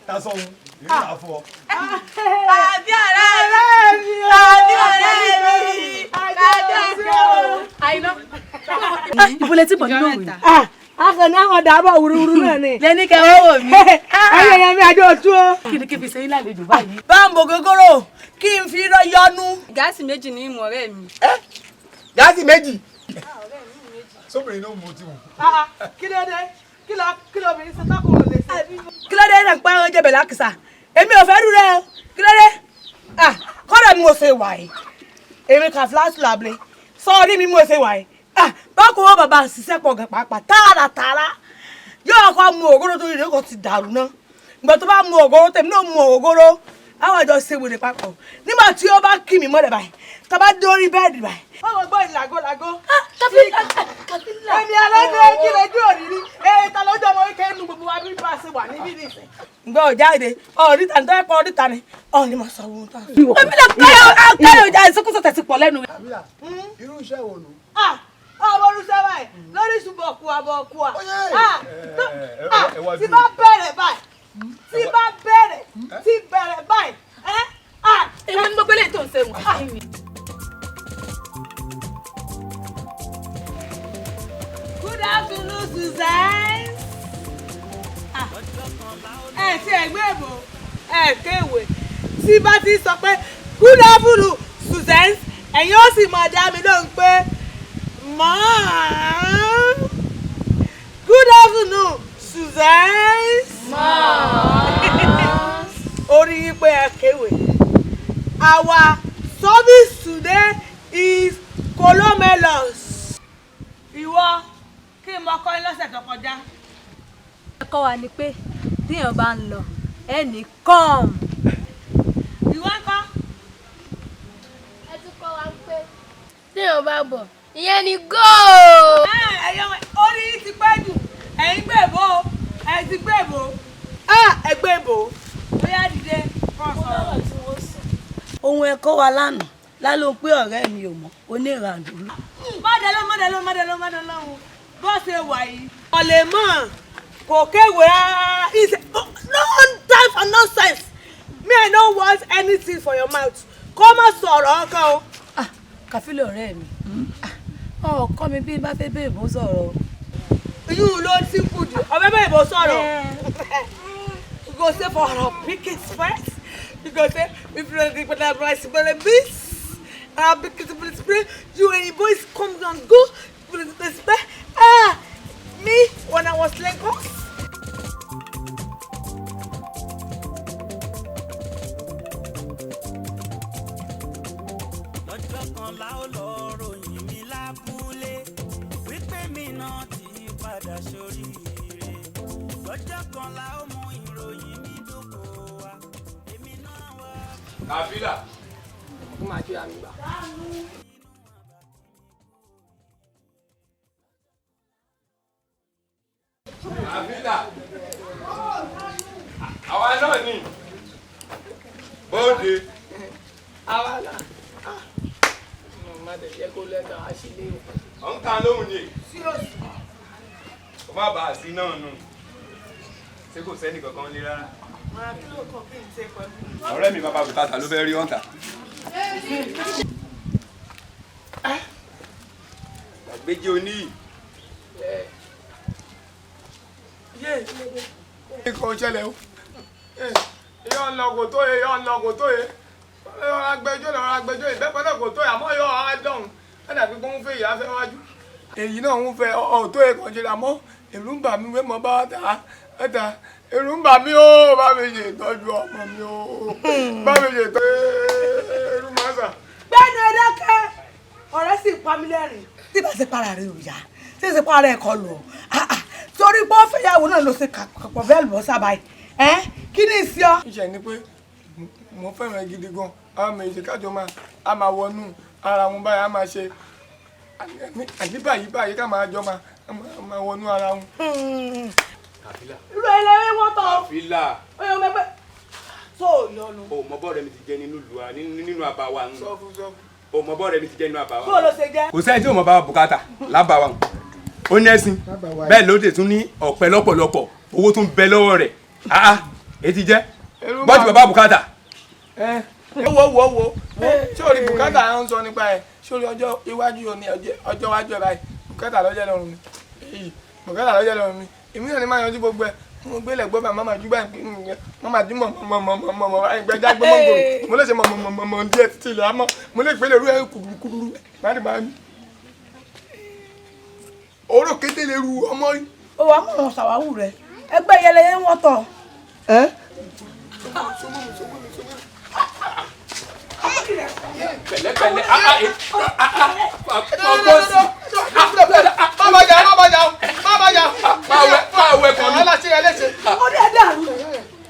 Ta sọ òun, ìrírà fún ọ. Tàbí ọ̀rẹ́ mi, tàbí ọ̀rẹ́ mi, tàbí ọ̀rẹ́ mi. Àìná. Ibo lẹ ti bọ̀ nínú òwe? Akànnì àwọn dàbọ̀ wúruwúru náà ni. Lẹ́ni kẹ́ wọ́n wò mí. Ayé yẹn mi àjọ tú o. Kí ni kí n fi ṣe yín lálejò báyìí? Báńbò gógóró kí n fi irọ́ yọnu. Gáàsì méjì ní ìmọ̀ ọ̀rẹ́ mi. Gáàsì méjì. Sóbìnrin náà mú ti wù. Kí ló dé? Kí ló kí ló obìnrin ṣe tọkùnrin lè ṣe? Kí ló dé náà pa oúnjẹ bẹ̀ lákìsà? Èmi ò fẹ́ rú rẹ o. Kí ló dé? Kọ́dà mi ò ṣe wà yìí. Èmi kà fúláṣí làbílẹ̀. Sọ́ọ́rí mi mo ṣe wà yìí. Bákan wo bàbá ṣiṣẹ́ pọ̀ gan pàápàá tààràtààrà yóò kọ́ mu ògóró tó yìí kò ti dàrú ná. Ìgbà tó bá mu ògóró tèmi náà mu ògóró àwọn àjọ ṣe wèrè papọ̀. Nígbà tí ó bá kì mí mọ́lẹ̀ báyìí tá a bá dórí bẹ́ẹ̀dì báyìí. Wọ́n mọ̀ gbọ́ ìlàgó làgó. Èmi alágbé kí lójú òrìrí ee ta lójú ọmọ wíkẹ́ inú gbogbo wa bí bá a ṣe wà níbí nìsín. Ǹgbọ́n ò jáde ọ̀ríta ní tọ́jú pọ̀ ọ̀ríta ni ọ̀ní máa sọ ohun tó a sọ. Èmi náà káyọ̀ ọjà ìsọkúsọ tẹ̀sí pọ̀ lẹ́nu. Irú iṣẹ́ wo nù? Ọmọ olùsọ báyìí lórí ṣùgbọ́n ọ̀kú àbọ̀ ọ̀kú à. Tí bá bẹ̀rẹ̀ báyìí, tí bá bẹ̀rẹ̀, tí bẹ̀rẹ̀ báyìí, Èwo ni gbogbo eléyìí tó ń ṣe wọ̀n. Good afternoon, Suzanne. Ẹ ti ẹ̀gbẹ́ èbò, ẹ kéwèé. Tí bá ti sọ pé good afternoon, Suzanne, ẹ̀yin ó sì máa dá mi lóhùn pé mom. Good afternoon, Suzanne. Mom. Orí yín pé ẹ kéwèé. Our service today is colomelons. Ìwọ kí n mọ kọ́ yín lọ́sẹ̀ tó kọjá. Ẹ̀kọ́ wa ni pé téèyàn bá ń lọ ẹnì come. Ìwọ ńkọ́? Ẹ tún kọ́ wa pé téèyàn bá bọ̀ ìyẹn ni go. Ẹ̀yin ọmọ orí yín ti pẹ́ jù, ẹ̀yin gbé èbó, ẹ̀ ti gbé èbó, ẹ gbé èbó, bóyá dìde kọ́ sọ̀rọ̀. Ohun ẹ̀kọ́ wa lánàá lálọ́ pé ọ̀rẹ́ mi ò mọ̀ oníranú. Mọ́dẹ ló mọ́dẹ ló mọ́dẹ ló mọ́dẹ lọ́hùn bó ṣe wà yìí. Ọ̀lẹ̀ mọ̀ kò kéwèé rárá. It's no time for nonsense. Me I no want anything for your mouth. Kó má sọ̀rọ̀ ọkọ o. Kàfílẹ̀ ọ̀rẹ́ mi, ọkọ mi bí n bá fẹ́ bẹ́ẹ̀ bó sọ̀rọ̀. Iyún ló ti kù jù, ọ̀fẹ́ bẹ́ẹ̀ bó sọ̀rọ̀. You go say for our pikin first. You go say if you don't think that rice will be our pikin you and your boys come and go. Ah, me when I was Lagos. Lọ́jọ́ kan la ó lọ ròyìn mi lábúlé wípé mi náà ti padà sóríire. Lọ́jọ́ kan la ó mú ìròyìn mi dóko wa. Èmi náà wá. Kàfílà. Ó máa jẹ́ àmì gbà. Kàfílà. Àwa náà ni. Bóde. Àwa náà. Mo má tẹ̀ jẹ́ kó lẹ́tà wá sílé o. Ọ̀ ń kan lóhùn ni. Kò má bàa sí náà nù. Ṣé kò sẹ́ni kankan lé rárá? Ọ̀rẹ́ mi bàbá bùkátà ló fẹ́ rí ọ̀ǹtà. Gbàgbéjì oníyì. Nǹkan ṣẹlẹ̀ o. Yọ̀ ń lọ kò tó yẹ, yọ̀ ń lọ kò tó yẹ. Yọ̀ agbẹjọ́ lọ́rọ̀ agbẹjọ́ ìbẹ́pẹ náà kò tó yẹ, àmọ́ yọ̀ á dọ̀hún. Ẹ dàbí pé ń fẹ́ ìyá fẹ́ wájú. Èyí náà ń fẹ́ ọ̀ tó yẹ kàn ṣe àmọ́ èrú ń bà mí wé mọ́ bá ta ẹ ta èrú ń bà mí ó bá mi ṣe ìtọ́jú ọmọ mi ó bá mi ṣe ìtọ́jú èrú máa sà. Gbẹ́nu ẹ dákẹ́, ọ̀rẹ́ sì pa mí lẹ́rìn. Tí bá ṣe para rẹ̀ ò yá, tí ṣe para ẹ̀ kọ lù ọ́. Torí pé ó fẹ́yàwó náà ló ṣe kàpọ̀ bẹ́ẹ̀ lọ́ sábà yìí. Ẹ́ kí ni ìsì ọ? Ìṣe ni pé mo fẹ́ràn gidi gan, àwọn méjì kájọ máa a máa wọnú ara wọn báyìí, a máa ṣe àní báyìí báyìí ká máa jọ máa wọnú ara wọn. Kàfílà. Irú ẹlẹ́rìí wọ́n tọ̀. Kàfílà. Ó yẹ ọmọ ẹgbẹ́ tó yọnu. O mọ bọ́ọ̀rẹ́ mi ti jẹ́ nínú ìlú wa nínú àbá wa. Sọ fún sọ fún. O mọ bọ́ọ̀rẹ́ mi ti jẹ́ nínú àbá wa. Bó ló ṣe jẹ́? Kò sẹ́ni tí ò mọ bá bùkátà lábàá wa. Ó ní ẹ̀sìn bẹ́ẹ̀ ló dé tún ní ọ̀pẹ lọ́pọ̀lọpọ̀ owó tún bẹ lọ́wọ́ rẹ̀. Àá èyí ti jẹ́ bọ́ọ̀tì bàbá bùkátà. Wo wo wo wo ṣé o rí bùkátà ń sọ nípa ẹ̀ ṣé o rí ọjọ́ iwájú ò ní ọjọ́ iwájú ẹ̀ báyìí bùkátà lọ́jọ́ lọ́rùn mi èyí bùkátà lọ́jọ́ lọ́rùn mi èmi náà ni máa yanjú gbogbo ẹ̀ mo gbélé gbọ́ bá màmá ju báyìí màmá dín mọ̀ mọ̀ mọ̀ mọ̀ mọ̀ mọ̀ báyìí gbẹjà gbọ́ mọ̀ngòrò mo lè ṣe mọ̀ mọ̀ mọ̀ mọ̀ díẹ̀ títí ilẹ̀ àmọ́ mo lè gbélé rú ẹ̀ kúrúkúrú má ní máa mi. Òró kété lè ru ọmọ rí. Ó wàá mọ̀ ọ́n ṣàwáwù rẹ̀ ẹgbẹ́ yẹlẹyẹ ń wọ́tọ̀. Pẹ̀lẹ́pẹ̀lẹ́ ọgbọ́n sí. Má bàjá má bàjá má bàjá. Máa wẹ kàn mí. Aláṣẹ ẹ léṣe. Ó dẹ̀ dàrú.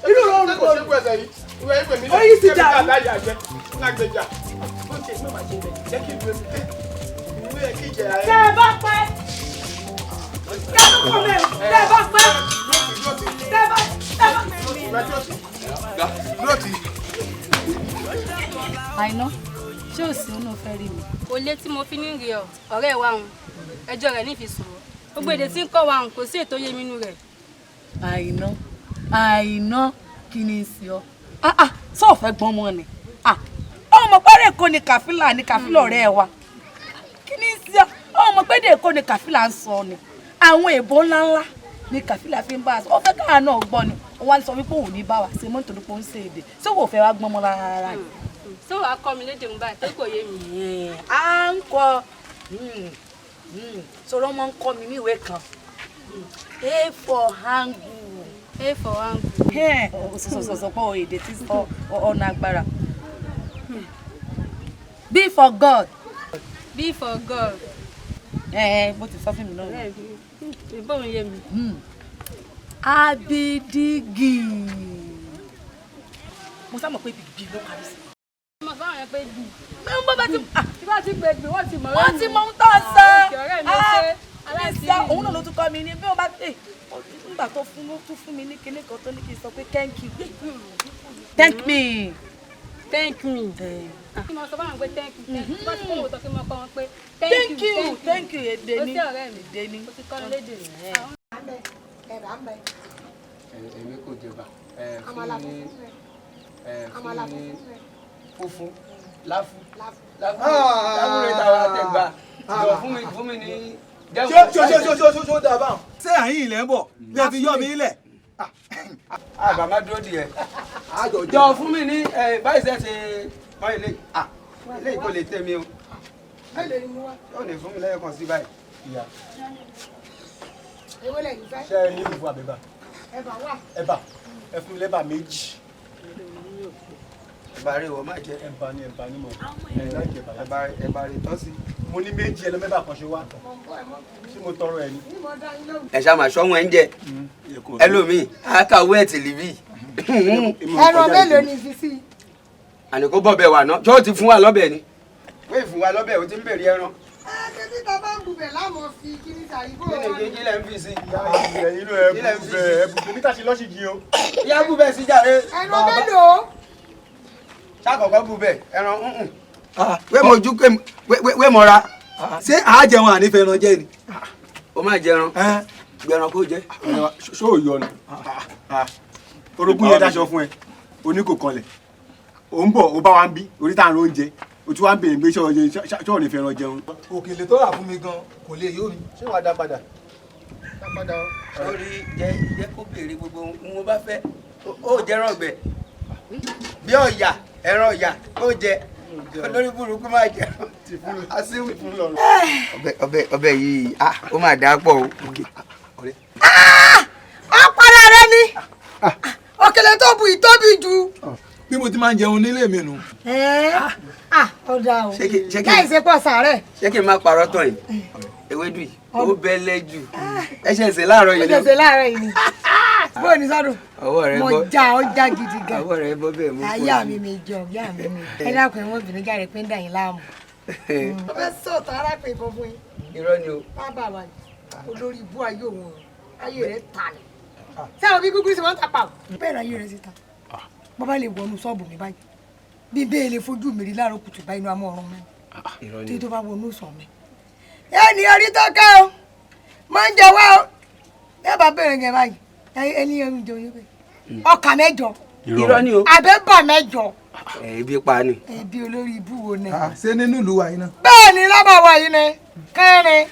Inú ló ń kò sí kú ẹsẹ̀ yìí. Ìwé ìpè mí. Ó yí ti dàrú. Láyé àgbẹ̀ lágbèjà. Ó ṣe má máa ṣe bẹ̀ jẹ́ kí ìlú èmi tẹ́. Ìlú yẹ kí ìjẹ̀yà rẹ̀. Tẹ́ ẹ bá pẹ́. Tẹ́ ẹ bá kọ̀ mẹ́rin. Tẹ́ ẹ bá pẹ́. Tẹ́ ẹ bá tẹ́ ẹ bá. Àìná, ṣé ò sí inú fẹ́ rí mi? Kò lé tí mo fi ní rí ọ, ọ̀rẹ́ wa hùn, ẹjọ́ rẹ̀ ní ìfisùn. Gbogbo èdè tí ń kọ́ wa hùn kò sí ètò yé mi nínú rẹ̀. Àìná, Àìná, kí ni í ṣe ọ́? Sọ ò fẹ́ gbọ́n mọ́ ni? Ọmọ pẹ́rẹ́ Èkó ni Kàfílà ni Kàfílà ọ̀rẹ́ wa. Kí ni sí ọ? Ọmọ pẹ́ẹ́dẹ̀ Èkó ni Kàfílà ń sọ ni. Àwọn èèbó ńláńlá ni Kàfílà fi ń bá a sọ. Ó fẹ́ káà náà gbọ́ ni. Ó wá ń sọ wípé òun ní bá wa ṣe mọ́ nítorí pé ó ń ṣe èdè. Ṣé wò fẹ́ wá gbọ́n mọ́ rárá ni? Ṣé wàá kọ́ mi lédè ń báyìí tó kò yé mi? À ń kọ sọ̀rọ̀ máa ń kọ́ mi ní ìwé kan. A for angle. A for angle. Sọ̀sọ̀sọ̀ pọ̀ èdè tí sọ ọ̀nà agbára. B for God. B for God. Bó ti sọ fún mi náà. Ìbọn yé mi. Abidigi. Mo sá mọ̀ pé bìbí ló parí sí. Mo sọ àwọn yẹn pé bì. Bó bá ti Tí bá ti gbé gbé wọ́n ti mọ̀ wọ́n ti mọ ohun tó ń sọ. Ọ̀rẹ́ mi ṣe aláìsí. Òun náà ló tún kọ́ mi ní bí wọ́n bá tè nígbà tó fún mi ní kinní kan tó ní kí n sọ pé thank you. Thank me. Thank me. Kí mo sọ fún àwọn pé thank you. Tí bá ti kọ́ òótọ́ kí mo kọ́ wọn pé thank you thank you èdè ni èdè ni. O ti kọ́ mi lédè. Èmi kò jẹba. Fún mi ní funfun láfú láfú láfú rẹ tàwa àtẹgbà jọ fún mi ní. Ṣó dà báwọn. Ṣé àyín ilẹ̀ ń bọ̀ ní ẹ fi yọ mi ilẹ̀. Àbá má dúró díẹ̀. Jọ fún mi ní báyìí ṣe ṣe mọ ilé ilé kò lè tẹ̀ mí o. Yóò ní fún mi lẹ́yọ̀kan sí báyìí. Ṣé ẹ ní ìfún àbẹ̀bà? Ẹ̀bà wà. Ẹ̀bà ẹ fún mi lẹ́bà méjì. Ẹ̀bà rẹ̀ wọ́n má jẹ. Ẹ̀bà ni ẹ̀bà ni mo. Ẹ̀bà ẹ̀bà rẹ̀ tọ́ sí. Mo ní méjì ẹ lọ mẹ́bà kan ṣe wá. Ṣé mo tọrọ ẹ ni? Ẹ ṣáà máa ṣọ́wọ́n ẹ̀ ń jẹ. Ẹlòmíì, á kàwé ẹ̀ tìlíbì. Ẹran mélòó ni fi sí? Àní kó bọ̀bẹ̀ wà ná. Ṣé o ti fún wa lọ́bẹ̀ ni? Wé fún wa lọ́bẹ̀, o ti ń bèrè ẹran. Ṣé ta bá ń bubẹ̀ láwọn fi kíní sàrígbó Kí ni kí lẹ̀ ń fi sí? Inú ẹ bubẹ̀ ẹ bubẹ̀ níta ṣe lọ́sì jí o. Ìyá bubẹ̀ sí jàre. Ẹran mélòó? Ṣàkọ́kọ́ bubẹ̀ ẹran nùn. Wé mojú wé mọ́ra. Ṣé àá jẹun ànífẹ́ ẹran jẹ ni? O máa jẹran. Gbẹran kó jẹ. Ṣó o yọ ni? Orogún yẹn dáṣọ fún ẹ, oní kò kanlẹ̀. Ò ń bọ̀, ó bá wa ń bí, orí tá à ń róúnjẹ. O tún wá ń béèrè pé ṣé ò ní fẹ́ràn jẹun. Òkèlè tó rà fún mi gan kò lè yó mi. Ṣé wàá dá padà? Dá padà o. Sórí jẹ́ kó béèrè gbogbo ohun ó bá fẹ́. Ó jẹran ọ̀gbẹ́. Bí ọ̀yà ẹran ọ̀yà ó jẹ. Olórí burúkú máa jẹ. Asíwì. Ọbẹ̀ yìí ó máa dà pọ̀ o. Ọpọlọ rẹ ni. Òkèlè tó bu ìtóbi jù. Bí mo ti máa ń jẹun nílé mi nù. Ọ̀dà o láì ṣe pọ̀ sàárẹ̀. Ṣé kí n má parọ́ tán yìí? Ewédú yìí ó bẹ́lẹ̀ jù. Ẹ ṣe ṣe láàárọ̀ yìí ni. Ẹ ṣe ṣe láàárọ̀ yìí ni. Bóò ní sọ́dún. Ọwọ́ rẹ bọ́. Mo já ọjà gidi gan. Ọwọ́ rẹ bọ́ bẹ́ẹ̀ mú kó. Ayá mi mi jọ, ìyá mi mi. Ẹ dákun ẹ wọ́n bìnrin jáde pé ń dà yín láàmú. Mo fẹ́ sọ̀tọ̀ arákùnrin kan fún yín. Irọ́ ni o. Bàbá wa olórí ibú ayé òun ayé rẹ̀ ta ni. Sáwọn bí gúgúrú ṣe máa ń tàpá o. Bẹ́ẹ̀ ni ayé rẹ̀ ṣe ta. Bọ́ bá lè wọnú ṣọ́ọ̀bù mi báyìí. Bí bẹ́ẹ̀ lè fojú mi rí láàárọ̀ kùtù báyìí inú amọ̀ ọ̀run mi. Tí tó bá wọnú sọ̀ mi. Ẹ ní orí tó kẹ́ o, máa ń jẹ wá o. Ẹ bá bẹ̀rẹ̀ gẹ̀ báyìí, ẹni ẹni jẹun yóò bẹ̀. Ọkà mẹ́jọ. Irọ́ ni o. Àbẹ́bà mẹ́jọ. Ebi pa ni. Ebi olórí ibú wo ni. Ṣé nínú ìlú wa yìí náà? Bẹ́ẹ̀ ni lábàá wa yìí ni kẹrin.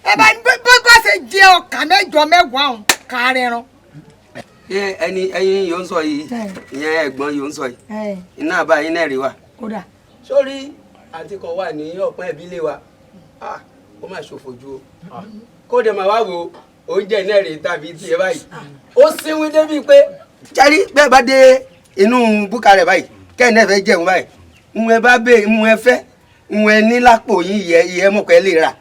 Ẹ bá bá ṣe jẹ ọkà mẹ́jọ mẹ́wàá ọ̀hún kárẹ̀ rán. Ṣé ẹni ẹyin yóò ń sọ yìí ìyẹn ẹ̀gbọ́n yóò ń sọ yìí iná àbá yín náà rí wa. Kódà. Sórí àti kọ̀ wà ní ọ̀pọ̀ ẹ̀bí lé wa ó máa ṣòfò ju o kóde màá wá wo oúnjẹ iná rèé tàbí tiẹ̀ báyìí ó sínwín débi pé. Járí bẹ́ẹ̀ bá dé inú búkà rẹ̀ báyìí kẹ́hìn náà fẹ́ jẹun báyìí ń ẹ bá bẹ́ẹ̀ ń ẹ fẹ́ ń ẹ ní lápò yín ìyẹ́ mọ̀kọ́ ẹ lè rà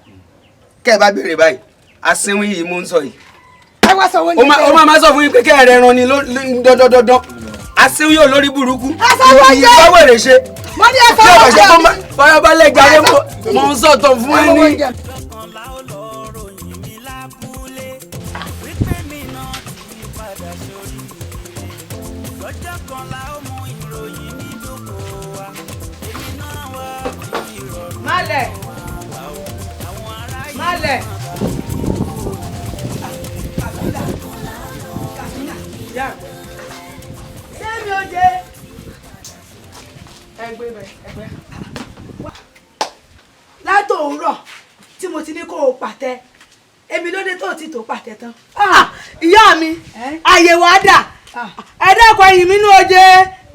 kẹ́ ẹ bá béèrè báyìí asínwín yìí mò ń sọ yìí. Ẹ wá sọ oúnjẹ tẹ́lẹ̀. Ó máa sọ fún yín pé kẹ́ ẹ rẹ̀ ran ni dandandandan asínwín yóò lórí burúkú. Ìyá wèrè ṣe. Mo ní ẹsẹ̀ oúnjẹ mi. Fọyọ́balẹ̀ jàre mo ń sọ̀tọ̀ fún ẹ ní. Malẹ̀. Malẹ̀. Ṣé mi ò jẹ? Ẹgbẹ́ bẹ ẹgbẹ́. Látòórọ̀ tí mo ti ní kó o pàtẹ, èmi ló dé tó ti tó pàtẹ tán. Ìyá mi, àyèwò àdà ẹ dákun, ẹ̀yìn mi ní oje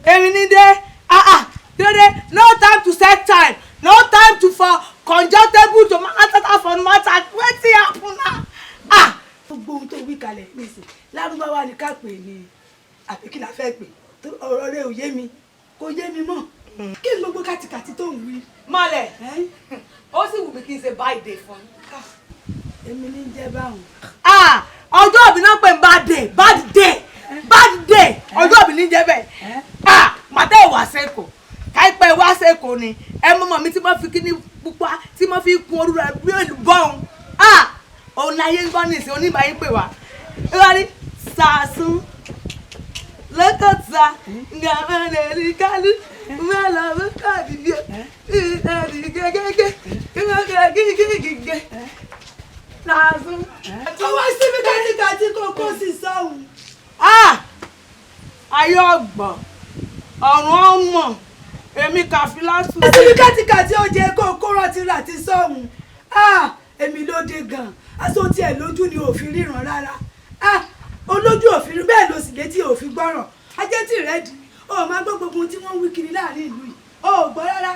èmi ní dé. Kí ló dé? No time to set time, no time to for conjunctable to matter for matter. Wetin happen now? Gbogbo ohun tó wí kalẹ̀ nísìn, lárúbáwá ni ká pè ní àbí kí la fẹ́ pè? Ọ̀rọ̀ rẹ ò yé mi, kò yé mi mọ́. Kí ni gbogbo kàtìkàtì tó ń wí? Mọ́lẹ̀, ó sì wù mí kí n ṣe báyìí fún. Èmi ní jẹ́ báwọn. Ọjọ́ òbí náà pè ní bad day, bad day, bad day. Ọjọ́ òbí ní jẹ́ bẹ́ẹ̀. Màtá ìwà sẹ́kọ̀ọ́, káìpẹ́ wá sẹ́kọ̀ọ́ ni ẹ mọ́mọ́ mi tí wọ́n fi kíní pupa tí wọ́n fi kun orú rẹ̀ bí èlùbọ́n. Òun láyé ń gbọ́ nísìnyí, oníbàáyé pè wá. Ìwà ni sàásùn lọ́kọ̀tà ngàmẹ́lẹ́lì kálí mẹ́lọ́mọ́kàdìyẹ ìdàdí gẹ́gẹ́gẹ́ gẹ́gẹ́gẹ́gẹ́gẹ́ sàásùn. Ọwọ́ síbi kàtìkàtì kò kó sí sọ́hùn. Ayé ọgbọ̀n ọ̀run ọmọ èmi Kàfílásù. Síbi kàtìkàtì ó jẹ kó kó rọtìrà ti sọ́hùn. Èmi ló dé gan-an, aṣọ tiẹ̀ lójú ni òfin ríran rárá. Olójú òfin bẹ́ẹ̀ ló sì létí òfin gbọ́ràn. Ajé tí rẹ̀ di ó máa gbọ́ gbogbo ohun tí wọ́n ń wí kiri láàrin ìlú yìí, ó ò gbọ́ rárá.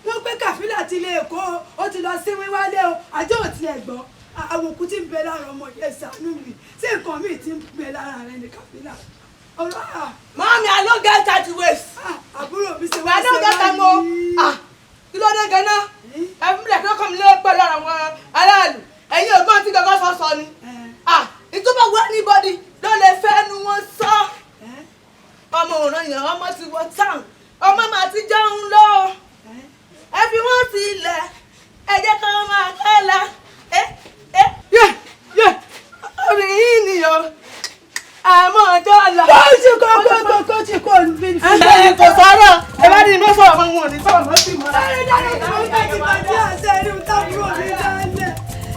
Wọ́n pé Kàfílà ti lè kó o, ó ti lọ sí wíwálé o. Àjọ ò tiẹ̀ gbọ́. Àwòkù tí ń bẹ lára ọmọ yẹn, ṣàánú mi, ṣé nǹkan míì tí ń bẹ lára rẹ ní Kàfílà? Mami, I no get time to waste. Àbúrò mi ṣe wá. I no get time o. Kí ló dé gan-an? Ẹ fi mílẹ̀ kí ló kàn mí lé pẹ̀lú àwọn aráàlú. Ẹ̀yin ògbọ́n tí gangan sọ sọ ni. Ìtúbọ̀ wọ anybody ló lè fẹ́ nu wọn sọ. Ọmọ òràn yẹn, ọmọ ti wọ town, ọmọ màá ti jẹun lọ. Ẹ fi wọ́n sílẹ̀, ẹ jẹ́ kí wọ́n máa kẹ́la. Yẹ yẹ, orin yìí nìyọ. Àmọ́ ọjọ́ ọ̀la. Kó tí kò kó kó kó tí kò ní fi. Ẹ kò sọ̀rọ̀, ẹ bá ní ìmọ̀ sọ̀rọ̀ fún wọn ní sọ̀rọ̀ mọ́ sí mọ́. Sáré dáná tí mo fẹ́ ti bàjẹ́, sẹ́rí tábúrò mi dálẹ̀.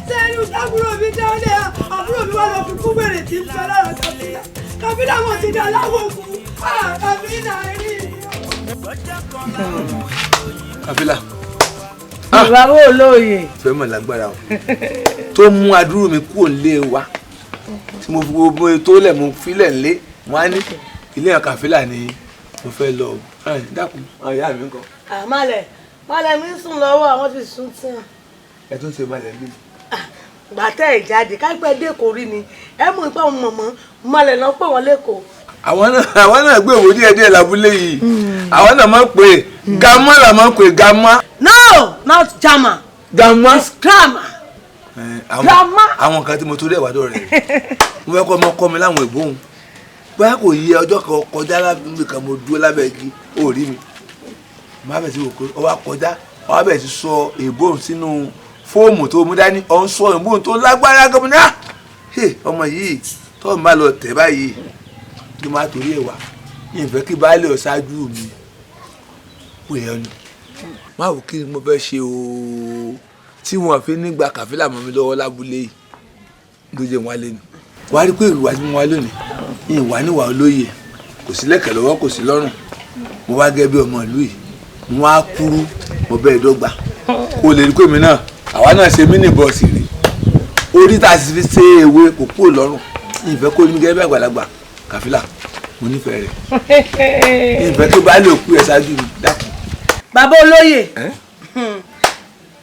Sẹ́rí tábúrò mi dálẹ̀, àbúrò mi wà lọ fi kú wèrè tí ń bẹ lára Kàfílà. Kàfílà wọn ti dá láwọ̀ kú. Kàfílà rí. Kàfílà. Bàbá olóye. Fẹ́ mọ̀ lágbára o. Tó mú adúrú mi kúrò nílé wa tí mo fi gbogbo tó lẹ̀ mo filẹ̀ ńlé wọn á ní ilé yẹn Kàfílà ni mo fẹ́ lọ. Dákun, ìyá mi ńkọ́? Àmàlẹ̀ malẹ̀ mi ń sùn lọ́wọ́, àwọn ti sùn tí wọn. Ẹ tún ṣe malẹ̀ mi. Gbàtẹ́ ìjáde káìpẹ́ dẹ́kọ̀ rí ni ẹ mú ipá wọn mọ̀mọ́ malẹ̀ náà pè wọ́n lẹ́kọ̀ọ́. Àwọn náà gbé òwò díẹ̀ díẹ̀ lábúlé yìí, àwọn náà máa ń pè é gamma, là máa ń pè é gamma. No, not jama. Gamma. It's grammar. Grandma. Àwọn kan tí mo torí ẹ̀wà dọ̀ rẹ̀, mo fẹ́ kọ́ ọmọ kọ́ mi láwọn ìgbóhùn bóyá kò yẹ. Ọjọ́ kan kọjá lábẹ́ kan, mo dúró lábẹ́ igi, ó rí mi, mo bá bẹ̀ sí wò pé ó wá kọjá, ó wá bẹ̀ sí sọ ìgbóhùn sínú fóòmù tó mú dání, ó ń sọ ìgbóhùn tó lágbára gómìnà. Ọmọ yìí tó ń bá lọ tẹ̀ báyìí ló máa torí ẹ̀wà yìí fẹ́ kí baálé ọ̀ ṣáájú mi ó yẹ ọ́ ni. Má wò kí ni mo fẹ́ ṣe ooo tí wọn fi nígbà Kàfílà mọ́ mi lọ́wọ́ lábúlé yìí ló jẹ́ wọn lé ni. Wàá rí pé ìwà tí mo wá lónìí, ìwà níwà olóye, kò sí lẹ́kẹ̀ lọ́wọ́, kò sí lọ́rùn. Mo wá gẹ́gẹ́ bí ọmọ ìlú yìí, mo wá kúrú, mo bẹ́ẹ̀ dọ́gba kó lè rí pé mi náà, àwa náà ṣe mí ní bọ́ọ̀sì rí orí tá a sì fi ṣe ewé kò kúrò lọ́rùn. Ìfẹ́ kó ní gẹ́gẹ́ bí àgbàlagbà. Kàfílà, mo nífẹ̀ẹ́ rẹ̀, ìfẹ́ kí baálé òkú ẹ̀ ṣáájú mi, dákun. Bàbá olóye,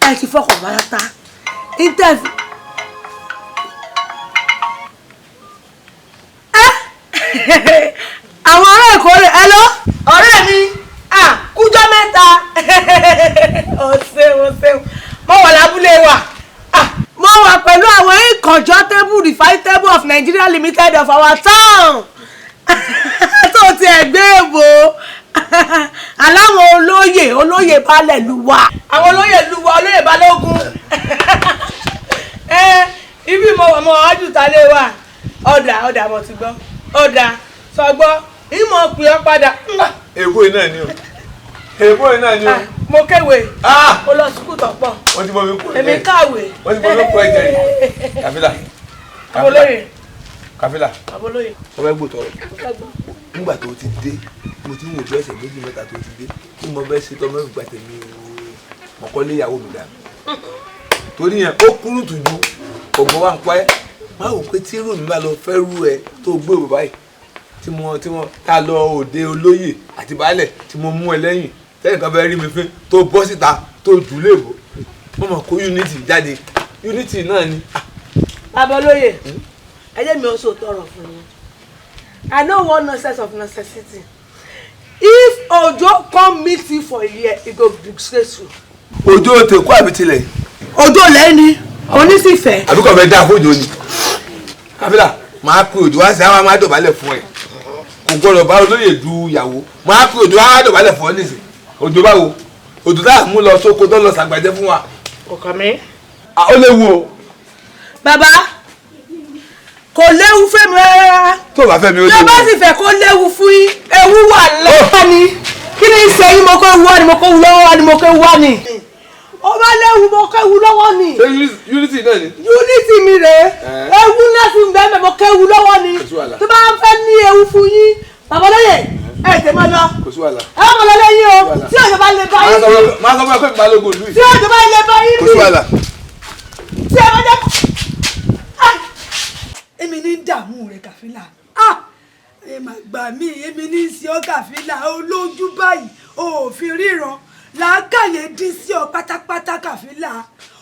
ẹ ti fọkàn bára ta interview. Àwọn ará Èkó rẹ̀ ẹ lọ ọ̀rẹ́ mi kújọ́ mẹ́ta. O ṣeun, o ṣeun. Mo wà lábúlé wa, mo wà pẹ̀lú àwọn inconjunctable refinable of Nigeria Limited of our town tó ti ẹ̀gbẹ́ èbò aláwọn olóyè, olóyè balẹ̀ lu wa, àwọn olóyè lu wa, olóyè balógun. Ibi mo wà, mo wájú ta lé wa. Ọ̀dà ọ̀dà, mo ti gbọ́. Ọ̀dà sọgbọ́, ìmọ̀ pè ọ́ padà. Èbó yìí náà ni o, èbó yìí náà ni o. Mo kéwèé, mo lọ sukùl tó pọ̀. Wọ́n ti bọ́ mi kú. Èmi kàwé. Wọ́n ti bọ́ mi kú ẹ̀jẹ̀ yìí. Kàfílà. Abolóye. Kàfílà. Abolóye. Wọ́n fẹ́ gbòtọ́ rẹ̀ nígbà tó ti dé. Mo ti ń wò bí ọ̀sẹ̀ méjì mẹ́ta tó ti dé, Kí mo fẹ́ ṣe tọ́ mẹ́fì gbà tèmi o, mọ̀kọ́ lé ìyàwó mi dànù. Torí yẹn ó kúrú tùjú, ọ̀gbọ́n wa ń pa ẹ́. Má wò pé tí irú mi bá lọ fẹ́ rú ẹ tó gbé òbí báyìí tí mo tá lọ òde olóyè àti baálẹ̀ tí mo mú ẹ lẹ́yìn tẹ́lẹ̀ kan fẹ́ rí mi fín tó bọ́ síta tó jù léèbó, mo mọ̀ kó unity jáde, unity náà ni. Bàbá olóyè, ẹ jẹ́ mi ó sọ tọrọ fún yín. I no want nonsense of necessity. If Ojo come meet you for here, he go disgrace you. Ojo tèkó àbí tilẹ̀? Ojo lẹ́ni, onísìfẹ́. Àbí kò fẹ́ dá fójó ni? Káfílà, máa pe Òjó wá sí àwọn máa dọ̀bálẹ̀ fún ẹ. Kò gbọ́dọ̀ bá olóyè du ìyàwó. Máa pe Òjó wá dọ̀bálẹ̀ fún ọ nísìn. Òjó báwo? Òjó tá a mú lọ sóko tó lọ sàgbàjẹ́ fún wa. Kò kàn mí. Ó léwu o. Bàbá, kò léwu fẹ́mi rárá. Tó o bá fẹ́ mi ó léwu. Tó o bá sì fẹ́ kó léwu fún yín, ewu wà lọ́wọ́ ni. Kí ni í ṣe yín? Mo kó ewu wá ni, mo kó ewu lọ́wọ́ wá ni, mo kó ewu wá ni. Ó bá léwu, mo kó ewu lọ́wọ́ ni. Ṣé unity náà ni? Unity mi rèé. Ewu ńlá sì ń bẹ́ẹ̀ mẹ́, mo kó ewu lọ́wọ́ ni. Tó bá ń fẹ́ ní ewu fún yín, bàbá olóyè, ẹ tẹ̀ máa lọ. Kò sí wàhálà. Ẹ má lọ lẹ́yìn o, tí òjò bá lè bá yín bí. Máa sọ fún ẹ pé balógun ìlú yìí. Tí òjò bá lè bá yín bí. Kò sí wàhálà. Tí ẹ bá jẹ́. Èmi ní dààmú rẹ Kàfílà, ẹ mà gbà mí, èmi ní sí ọ Kàfílà, olójú báyìí o ò fi ríran, làákàyè dín sí ọ pátápátá Kàfílà.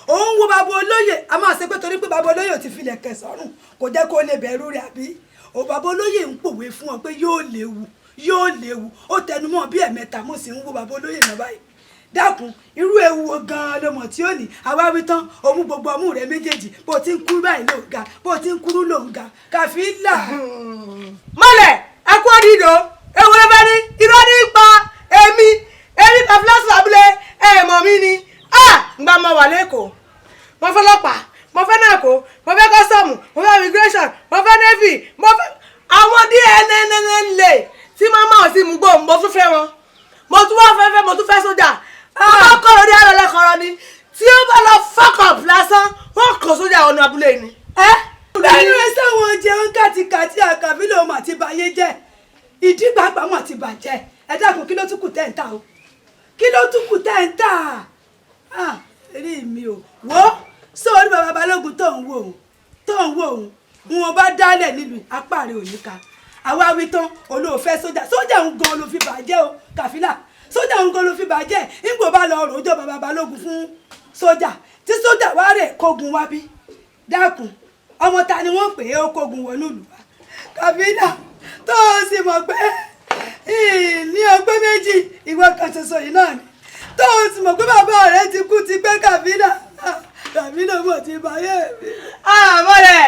Òun wo bàbá olóyè, a máa ṣe pé torí pé bàbá olóyè ò ti filẹ̀ kẹsọ̀rùn kò jẹ́ kó lè bẹ̀rù rẹ̀ àbí? Ò bàbá olóyè ń pòwe fún ọ pé yóò léwu, yóò léwu, ó tẹnumọ́ bí ẹ̀mẹ́ta, mo sì ń wo bàbá olóyè náà báyìí. Dákun, irú ewu wo gan-an ló mọ̀ tí ó ní? Àwa wí tán, o mú gbogbo ọmú rẹ méjèèjì, bó ti ń kúrú báyìí ló ń ga, bó ti ń kúrú ló ń ga, Kàfílà. Mọ̀lẹ̀, ẹ kú òdìdó, ewu ló bá ní, irọ́ ní pa èmi, èmi Kàfílà sùn abúlé, ẹ mọ̀ mí ni. Ń gbà mọ wà lẹ́kọ̀ọ́, mo fẹ́ lọ́pàá, mo fẹ́ nàkó, mo fẹ́ kọ́sọ̀mù, mo fẹ́ immigration, mo fẹ́ navy, mo fẹ́ àwọn DNNNLA tí máa máa sí mú gbó, mo tún fẹ́ wọn, mo tún wá fẹ́ fẹ́, mo tún fẹ́ sójà. Bàbá kọ̀rọ̀ ní àlọ́ lẹ́kọ̀ọ́rọ́ ni tí ó bá lọ fuck up lásán, wọ́n kò sójà ọ̀nà abúlé ni. Bẹ́ẹ̀ni ẹ sáwọn jẹun kàtìkàtì Kàfílà ọmọ àti bàyé jẹ́, ìdí pàápàá wọn àti bàjẹ́. Ẹ dákun, kí ló tún kù tẹ́ ń tà o? Kí ló tún kù tẹ́ ń tà? Rí mi o, wo sórí bàbá balógun tó ń wò ó, tó ń wò ó, wọn bá dálẹ̀ nílùú apá rẹ̀ ò ní ká. Àwa wí tán, olóòfẹ́ sójà, sójà ń gan ló fi bàjẹ́ o Kàfílà, sójà ń gan ló fi bàjẹ́. Ńgbò bá lọ ròjọ́ bàbá balógun fún sójà, tí sójà wá rè kógun wá bí. Dákun, ọmọ ta ni wọ́n pè é ó kógun wọnú ìlú wa? Kàfílà, tó o sì mọ̀ pé ní ọgbẹ́ méjì ìwọ kan ṣoṣo yìí náà ni, tó o sì mọ̀ pé bàbá rẹ ti kú ti pẹ́ Kàfílà, Kàfílà mọ̀ ti báyé mi. Mọ̀lẹ̀,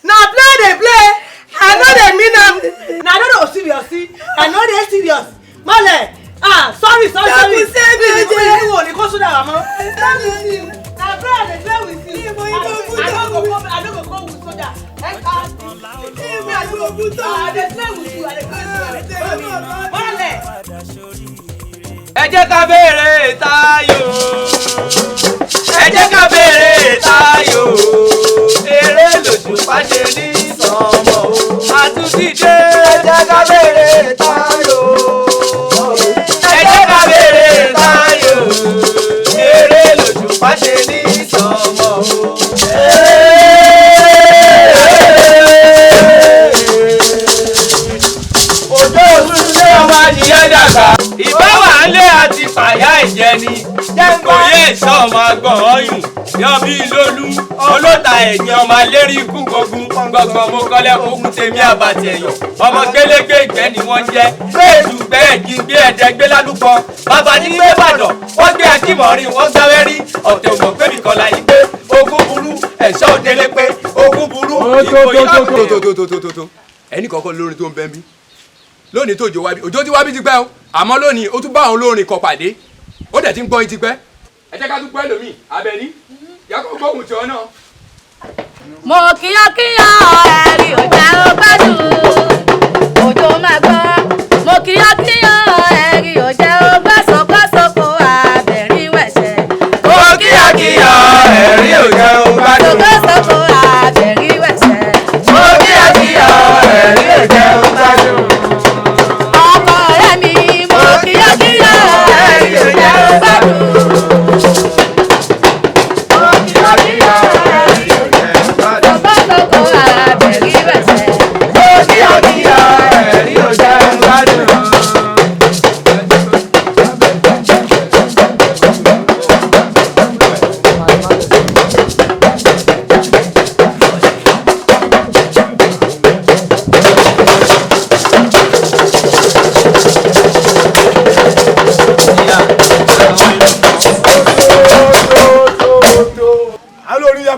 na play dey play, I no dey mean am, na I no dey serious, I no dey serious. Mọ̀lẹ̀, sorry, sorry, sorry. Mi ò ní kó sódà wà mọ́. Na play I dey play with you. I no go come with soja. I dey play with you, I dey play with you. Mọ̀lẹ̀. Ẹ jẹ́ ká béèrè Táyò, ẹ jẹ́ ká béèrè Táyò, eré lòṣùpá ṣe ní sànmọ́ àtúntìdé. Ẹ jẹ́ ká béèrè Táyò, ẹ jẹ́ ká béèrè Táyò, eré lòṣùpá ṣe ní sànmọ́. Òjò òtútù ọmọ adìyẹ dàgbà. Ìbá wà ń lé àti fàyà ìjẹ ni. Kò yé ìṣọ́ ọmọ agbọ̀n ọyùn. Yọ bí lólú, olóta ẹ̀yìn ọmọ alérí ikú gbógun. Gbọ̀ngbọ̀n mo kọ́lẹ̀ ogun tèmi àbàtì ẹ̀yọ̀. Ọmọ gbélégbé ìgbẹ́ ni wọ́n jẹ́. Gbéèdù gbẹ́ ẹ̀jìn gbé ẹ̀dẹ́ gbé lálùpọ̀. Bàbá ní gbé Ìbàdàn, wọ́n gbé Akímọ̀rin, wọ́n gbáwẹ́ rí. Ọ̀tẹ̀ ògbọ̀n gbé mi kọ́lá yìí pé ogun burú, ẹ̀ṣọ́ òdélé pé ogun burú. Tó ẹnì kọ̀ọ̀kan lórin tó ń bẹ́ ń bí lónìí tó òjò wá bí, òjò ti wá bí ti pẹ́ o, àmọ́ lónìí ó tún bá àwọn olórin kan pàdé, ó dẹ̀ ti ń gbọ́ yín ti pẹ́. Ẹ jẹ́ ká tún gbọ́ ẹlòmíì, Àbẹ̀ní, yà kó gbóhùn tí ọ náà. Mo kíyànkíyàn ẹ̀rí ò jẹ́ ó gbádùn, òjò máa gbọ́. Mo kíyànkíyàn ẹ̀rí ò jẹ́ ó gbàsọ̀gbàsọ̀kọ Àbẹ̀ní wẹ̀ṣẹ̀. Mo kíyànkíyàn ẹ̀rí ò jẹ́ ó gbádùn. Sọ̀gbàsọ̀kọ Àbẹ̀ní wẹ̀ṣẹ̀. Mo kíyànkíyàn ẹ̀rí ò jẹ́ ó gbádùn. Ọkọ rẹ̀ mi, mo kíyànkíyàn.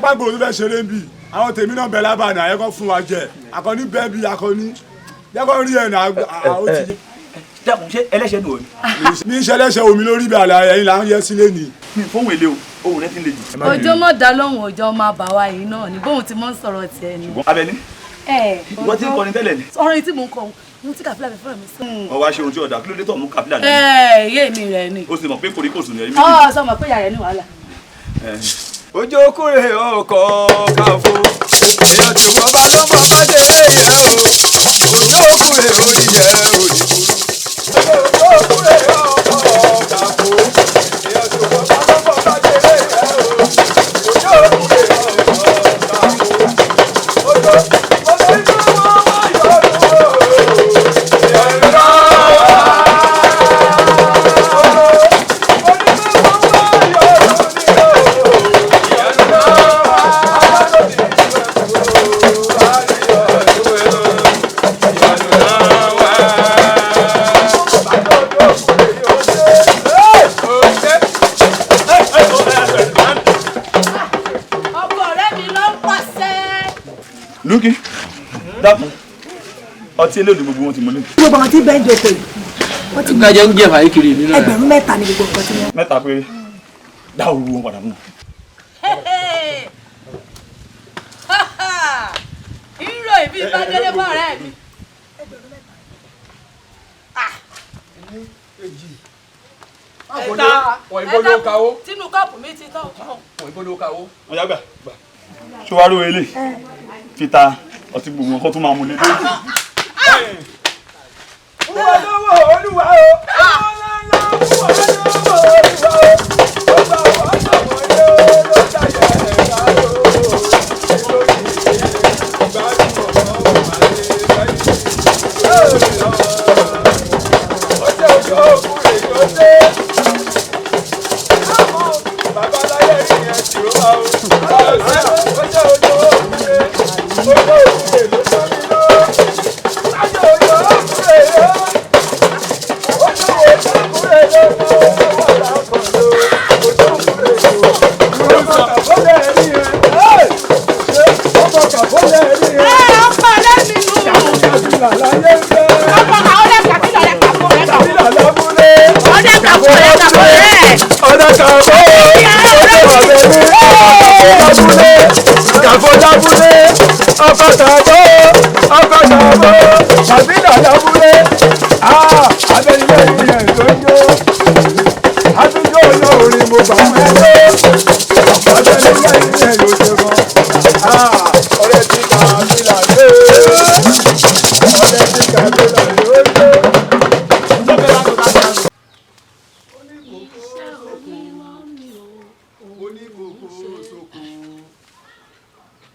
pàgbò tó fẹ́ ṣeré ń bì àwọn tèmi náà bẹ̀ lábàánà ẹ̀ kọ́ fún wa jẹ àkànní bẹ́ẹ̀ bí akọni jẹ́kọ̀ rí ẹ̀ náà ó ti. Dákun, ṣé ẹlẹ́ṣẹ̀ nù ọ ni. Mi ń ṣẹlẹ́ṣẹ̀ omi lórí bí àlàyé ẹ̀yin là ń yẹ sílé ni. Mi fóun èlé o, ohun rẹ ti ń le jù. Òjò mọ̀ dá lóhùn, òjò máa bà wá yìí náà ni bóun ti mọ̀ ń sọ̀rọ̀ tiẹ̀ ni. Abẹ́ní, Ẹ ìwọ tí ń kọrin tẹ́lẹ̀ ni. Ọ̀rọ̀ yìí tí mò ń kọ ohun tí Kàfílà fi fọ́rọ̀ mi sí. Wọ́n wá ṣe ohun tí ọ̀dà, kí ló dé tó mú Kàfílà dání? Ẹ iye mi rẹ ni. Ó sì mọ̀ pé kòríkòsùn ni ẹ̀rí Ọ sọ ma pé ìyá rẹ ní wàhálà. Ojú kúrè ọkọ̀ káfó, èèyàn tí wọ́n bá ló mọ̀ bá délé yẹ o. Ojú kúrè orí yẹ òní burú. Ojú kúrè ọkọ̀ káfó, èèyàn tí wọ́n bá ló mọ̀ bá délé yẹ o. Ojú kúrè ọkọ̀ káfó. Ojú ojú inú wọn máa yọ ọdún o. Ìyẹn náà. Ọkọ ọ̀rẹ́ mi ló ń pàṣẹ. Lúkì, dákun, ọtí eléyìí gbogbo wọn ti mọ lé. Gbogbo àwọn tí bẹ́ẹ̀ ń jókòó yìí wọ́n ti Kájọ ń jẹ̀fà yìí kiri mi náà. 3000 ní gbogbo nǹkan tí wọ́n. Mẹ́ta péré, dá òru wọn padà mú. Ìró ìbí bá délé bọ́ ọ̀rẹ́ mi. Ẹ̀ta wọ̀nyí bó ló kawó. Tínú kọ́ọ̀pù mi ti tán. Wọ̀nyí bó ló kawó. Ọ̀yá gbà gbà. Ṣé wàá rò ilé? Fi ta ọtí gbogbo wọn kó tún máa mú lé lórí. Olúwa lówó Olúwa o.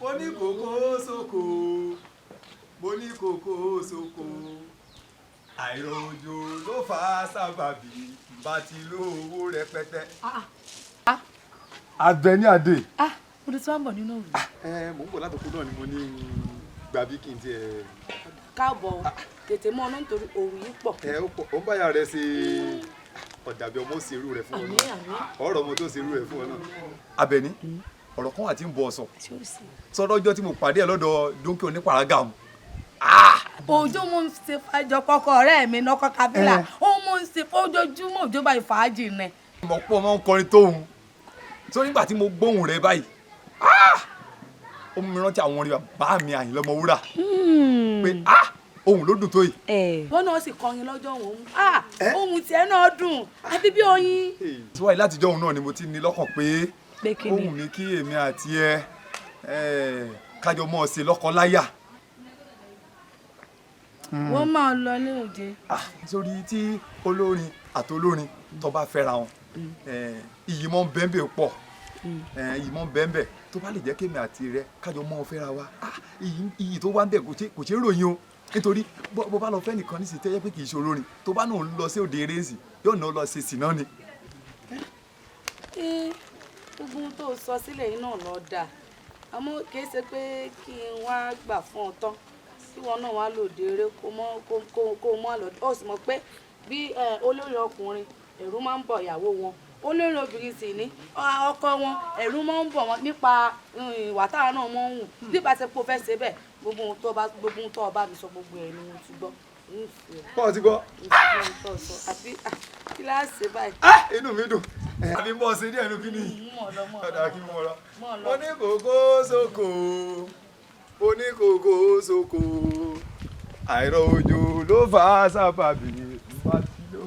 Mo ní kókó sóko, mo ní kókó sóko, àìròjò ló fà á sábàbí bá ti lówó rẹpẹtẹ. Àbẹ̀ní Adé. Mo ti wá ń bọ̀ nínú òru. Ẹ mò ń bọ̀ látòkú náà ni mo ní gbàbí kí n tiẹ̀. Káàbọ̀ o, tètè mọ́ ọ̀nà nítorí òru yìí pọ̀. Ẹ ó pọ̀, ó ń báyà rẹ ṣe ọ̀dàbí ọmọ ó ṣe irú rẹ̀ fún ọ náà. Ọ̀rọ̀ ọmọ tó ṣe irú rẹ̀ fún ọ náà. Àbẹ̀ní, ọ̀rọ̀ kan wà tí ń bọ̀ ọ̀sán. Sọ́dọ̀ ọjọ́ tí mo pàdé ẹ̀ lọ́dọ̀ Dóńkè onípàrágà mu. Òjò mo ń ṣe fàájọ kọkọ ọ̀rẹ́ mi nọkọ Kàfílà. Ó mo ń ṣe fójoojúmọ́ òjò báyìí fàájì nẹ. Mo pọ̀ mọ́ ń kọrin tóun. Sórí nígbà tí mo gbóhùn rẹ báyìí, ó mú mi rántí àwọn orin bàbá mi Àyìnlá Ọmọwúrà. Pé ohùn ló dùn tó yìí. Wọ́n náà sì kọrin lọ́jọ́ òun. Ohun tiẹ̀ náà dùn àbí bí oyin. Tí wáyé látijọ́ òun náà ni mo ti ní lọ́kàn pé Pé kí ni? ohùn mi kí èmi àti ẹ kájọ mọ́ ọ ṣe lọ́kọ láyà. Wọ́n máa lọ ní òde. Sórí tí olórin àtolórin tó bá fẹ́ra wọn, iyì mọ́ ń bẹ́ńbẹ́ pọ̀, iyì mọ́ ń bẹ́ńbẹ́ tó bá lè jẹ́ kémi àti rẹ kájọ mọ́ ọ fẹ́ra wa, iyì tó wá ń bẹ̀ kò ṣeé ròyìn o. Nítorí bó bá lọ fẹ́ nìkan nísìsiyìí tẹ́yẹ́ pé kì í ṣe olórin, tó bá náà ń lọ sí òde eré ńsì yóò náà lọ ṣe sìná ni. Gbogbo ohun tó sọ sílẹ̀ yìí náà lọ dáa, àmọ́ kì í ṣe pé kí n wá gbà fún ọ tán kí wọn náà wá lòdì eré kó mọ́ kó mọ́ lọ. Ó sì mọ̀ pé bí olórin ọkùnrin ẹ̀rù máa ń bọ̀ ìyàwó wọn Olórin obìnrin sì ní ọkọ wọn, ẹ̀rù máa ń bọ̀ wọ́n nípa ìwà táwọn náà máa ń hù. Nípa ṣe pé o fẹ́ ṣe bẹ́ẹ̀, gbogbo ohun tó bá mi sọ, gbogbo ẹ̀ ni mo ti gbọ́. Pọ̀ ti gbọ́. Àbí kíláàsì báyìí. Inú mi dùn. Àbí ń bọ̀ sí díẹ̀ nínú kíní. Ọ̀dà kí n mọ̀ lọ. Mo ní kòkó sóko. Mo ní kòkó sóko. Àìrọ̀ òjò ló fà á sábàbí. Bá ti lò.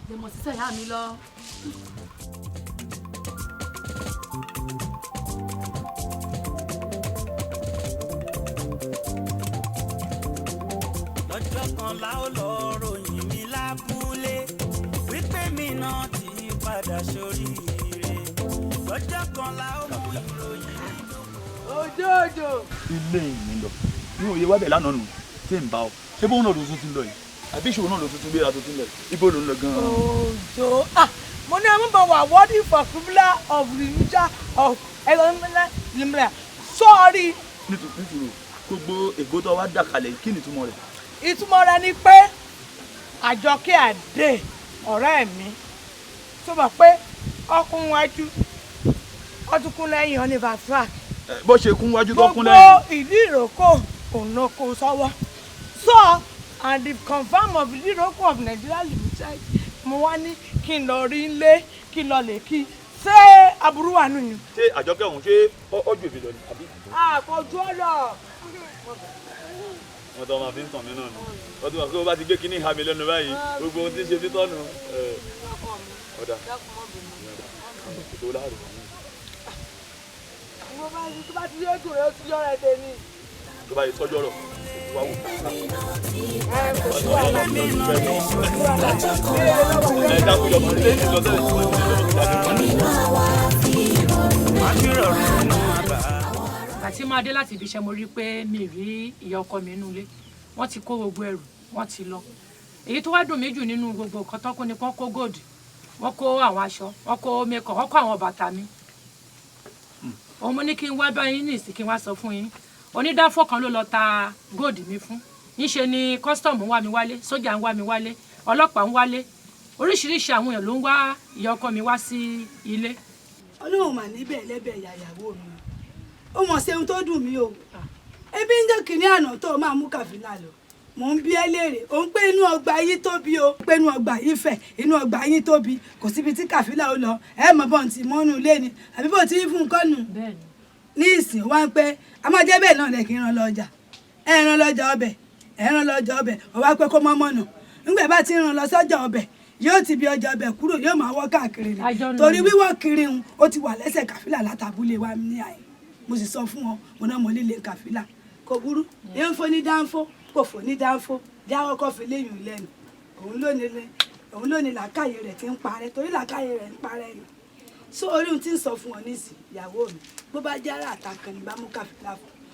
Lè mọ̀ sísẹ̀ ìyá mi lọ. Lọ́jọ́ kan la ó lọ ròyìn mi lábúlé wípé mi náà ti padà sóríire, lọ́jọ́ kan la ó mú ìròyìn mi dóko. Òjò òjò. Ilé mi lọ ní òye wábẹ̀ lánàá nù tí ń bá ọ, ṣé bóun náà ló tún ti ń lọ yìí, àbí ìṣòro náà ló tún ti gbéra tó ti ń lọ yìí, ibo ló ń lọ gan-an? Òjò, ah, mo ní ọmọ bá wà worthy for criminal of religion of ẹgbẹ́ sọ́ọ̀rì. Nítorí gbogbo ègbó tó wá dà kalẹ̀, kí ni ìtumọ̀ rẹ̀? Ìtumọ̀ rẹ̀ ni pé Àjọkẹ́ Àdé ọ̀rẹ́ mi tó mọ̀ pé ọkùnrin wájú ọtúnkún lẹ́yìn Oliver Track. Bó ṣe kún wájú tó kún lẹ́yìn. Gbogbo ìdí ìrókò òun ló kó sọ́wọ́ so and the confirm of ìdí ìrókò of Nigeria Limited, mo wá ní kí n lọ rí ilé, kí n lọ lè kí, ṣé aburú wà nù yín. Ṣé Àjọkẹ́ ọ̀hún, ṣé ọjọ́ èmi lọ ni àbí? Àkójú ọ̀lọ́. Wọ́n tó máa fi ń tàn mí náà nù, wọ́n tó máa kó bá ti gbé kínní ìhà mi lẹ́nu báyìí, gbogbo ohun tí ń ṣe títọ́nù. Ọ̀dà ètò láàrú. Mo bá ti tó bá ti yé jù rẹ, ó ti yọrẹ tèmi. Tó bá yẹ tọ́jú ọ̀rọ̀ wá wò. Ẹ dákun yọmọ ilé ìlọ tẹ́lẹ̀ tí wọ́n ti lọ. Àti máa dé láti ibi iṣẹ́, mo rí i pé mi rí ìyá ọkọ mi nínú ilé, wọ́n ti kó gbogbo ẹrù, wọ́n ti lọ. Èyí tó wá dùn mí jù nínú gbogbo nǹkan tó kó ni wọ́n kó góòdì, wọ́n kó àwọn aṣọ, wọ́n kó mẹ́kọ̀, wọ́n kó àwọn bàtà mi. Òun mo ní kí n wá bá yín ní ìsìn, kí n wá sọ fún yín. Onídàáfọ́ kan ló lọ ta góòdì mi fún. Ńṣe ni kọ́sítọ́ọ̀mù ń wá mi wálé, sójà ń wá mi wálé, ọlọ́pàá ń wálé, oríṣiríṣi àwọn èèyàn ló ń wá ìyá ọkọ mi wá sí ilé. Ọlọ́run mà níbẹ̀ lẹ́bẹ̀ ìyàwó mi, ó mọ̀ ṣe ohun tó dùn mí o. Ebi ń jẹ́ kínní àná tó máa mú Kàfílà lọ, mò ń bí ẹ léèrè, ò ń pé inú ọgbà yín tóbi o, pé inú ọgbà yín fẹ̀, inú ọgbà yín tóbi, kò síbi tí Kàfílà ó lọ, ẹ mọ̀ bọ́n ti mọ́nú ilé ni àbí bó ti ń fún kọ́nù ní ìsìn wá ń pẹ́. A máa jẹ́ bẹ́ẹ̀ náà lẹ̀ kí n ràn lọ́jà, ẹ ràn lọ́jà ọbẹ̀, ẹ ràn lọ́jà ọbẹ̀, ó wá pé kó mọ́ mọ́nà. Ńgbẹ́ bá ti ràn lọ sọ́jà ọbẹ̀, yóò ti bí ọjà ọbẹ̀ kúrò, yóò máa wọ́ káàkiri ni, torí wíwọ́ kiri ń ó ti wà lẹ́sẹ̀ Kàfílà látàbúlé wa ní àyè. Mo sì sọ fún wọn, mo náà mo líle Kàfílà kò burú, ń fò ní dáńfó, kò fò ní dáńfó, jáwọ́ kọ́ fi léyìn lẹ́nu. Òun ló ní làákàyè rẹ̀ ti ń parẹ́, torí làákàyè rẹ̀ ń parẹ́ ni. So orí ohun tí ń sọ fún ọ nísìn, ìyàwó mi, bó bá jẹ́ ara àtàkàn ní bá mú Kàfílà fún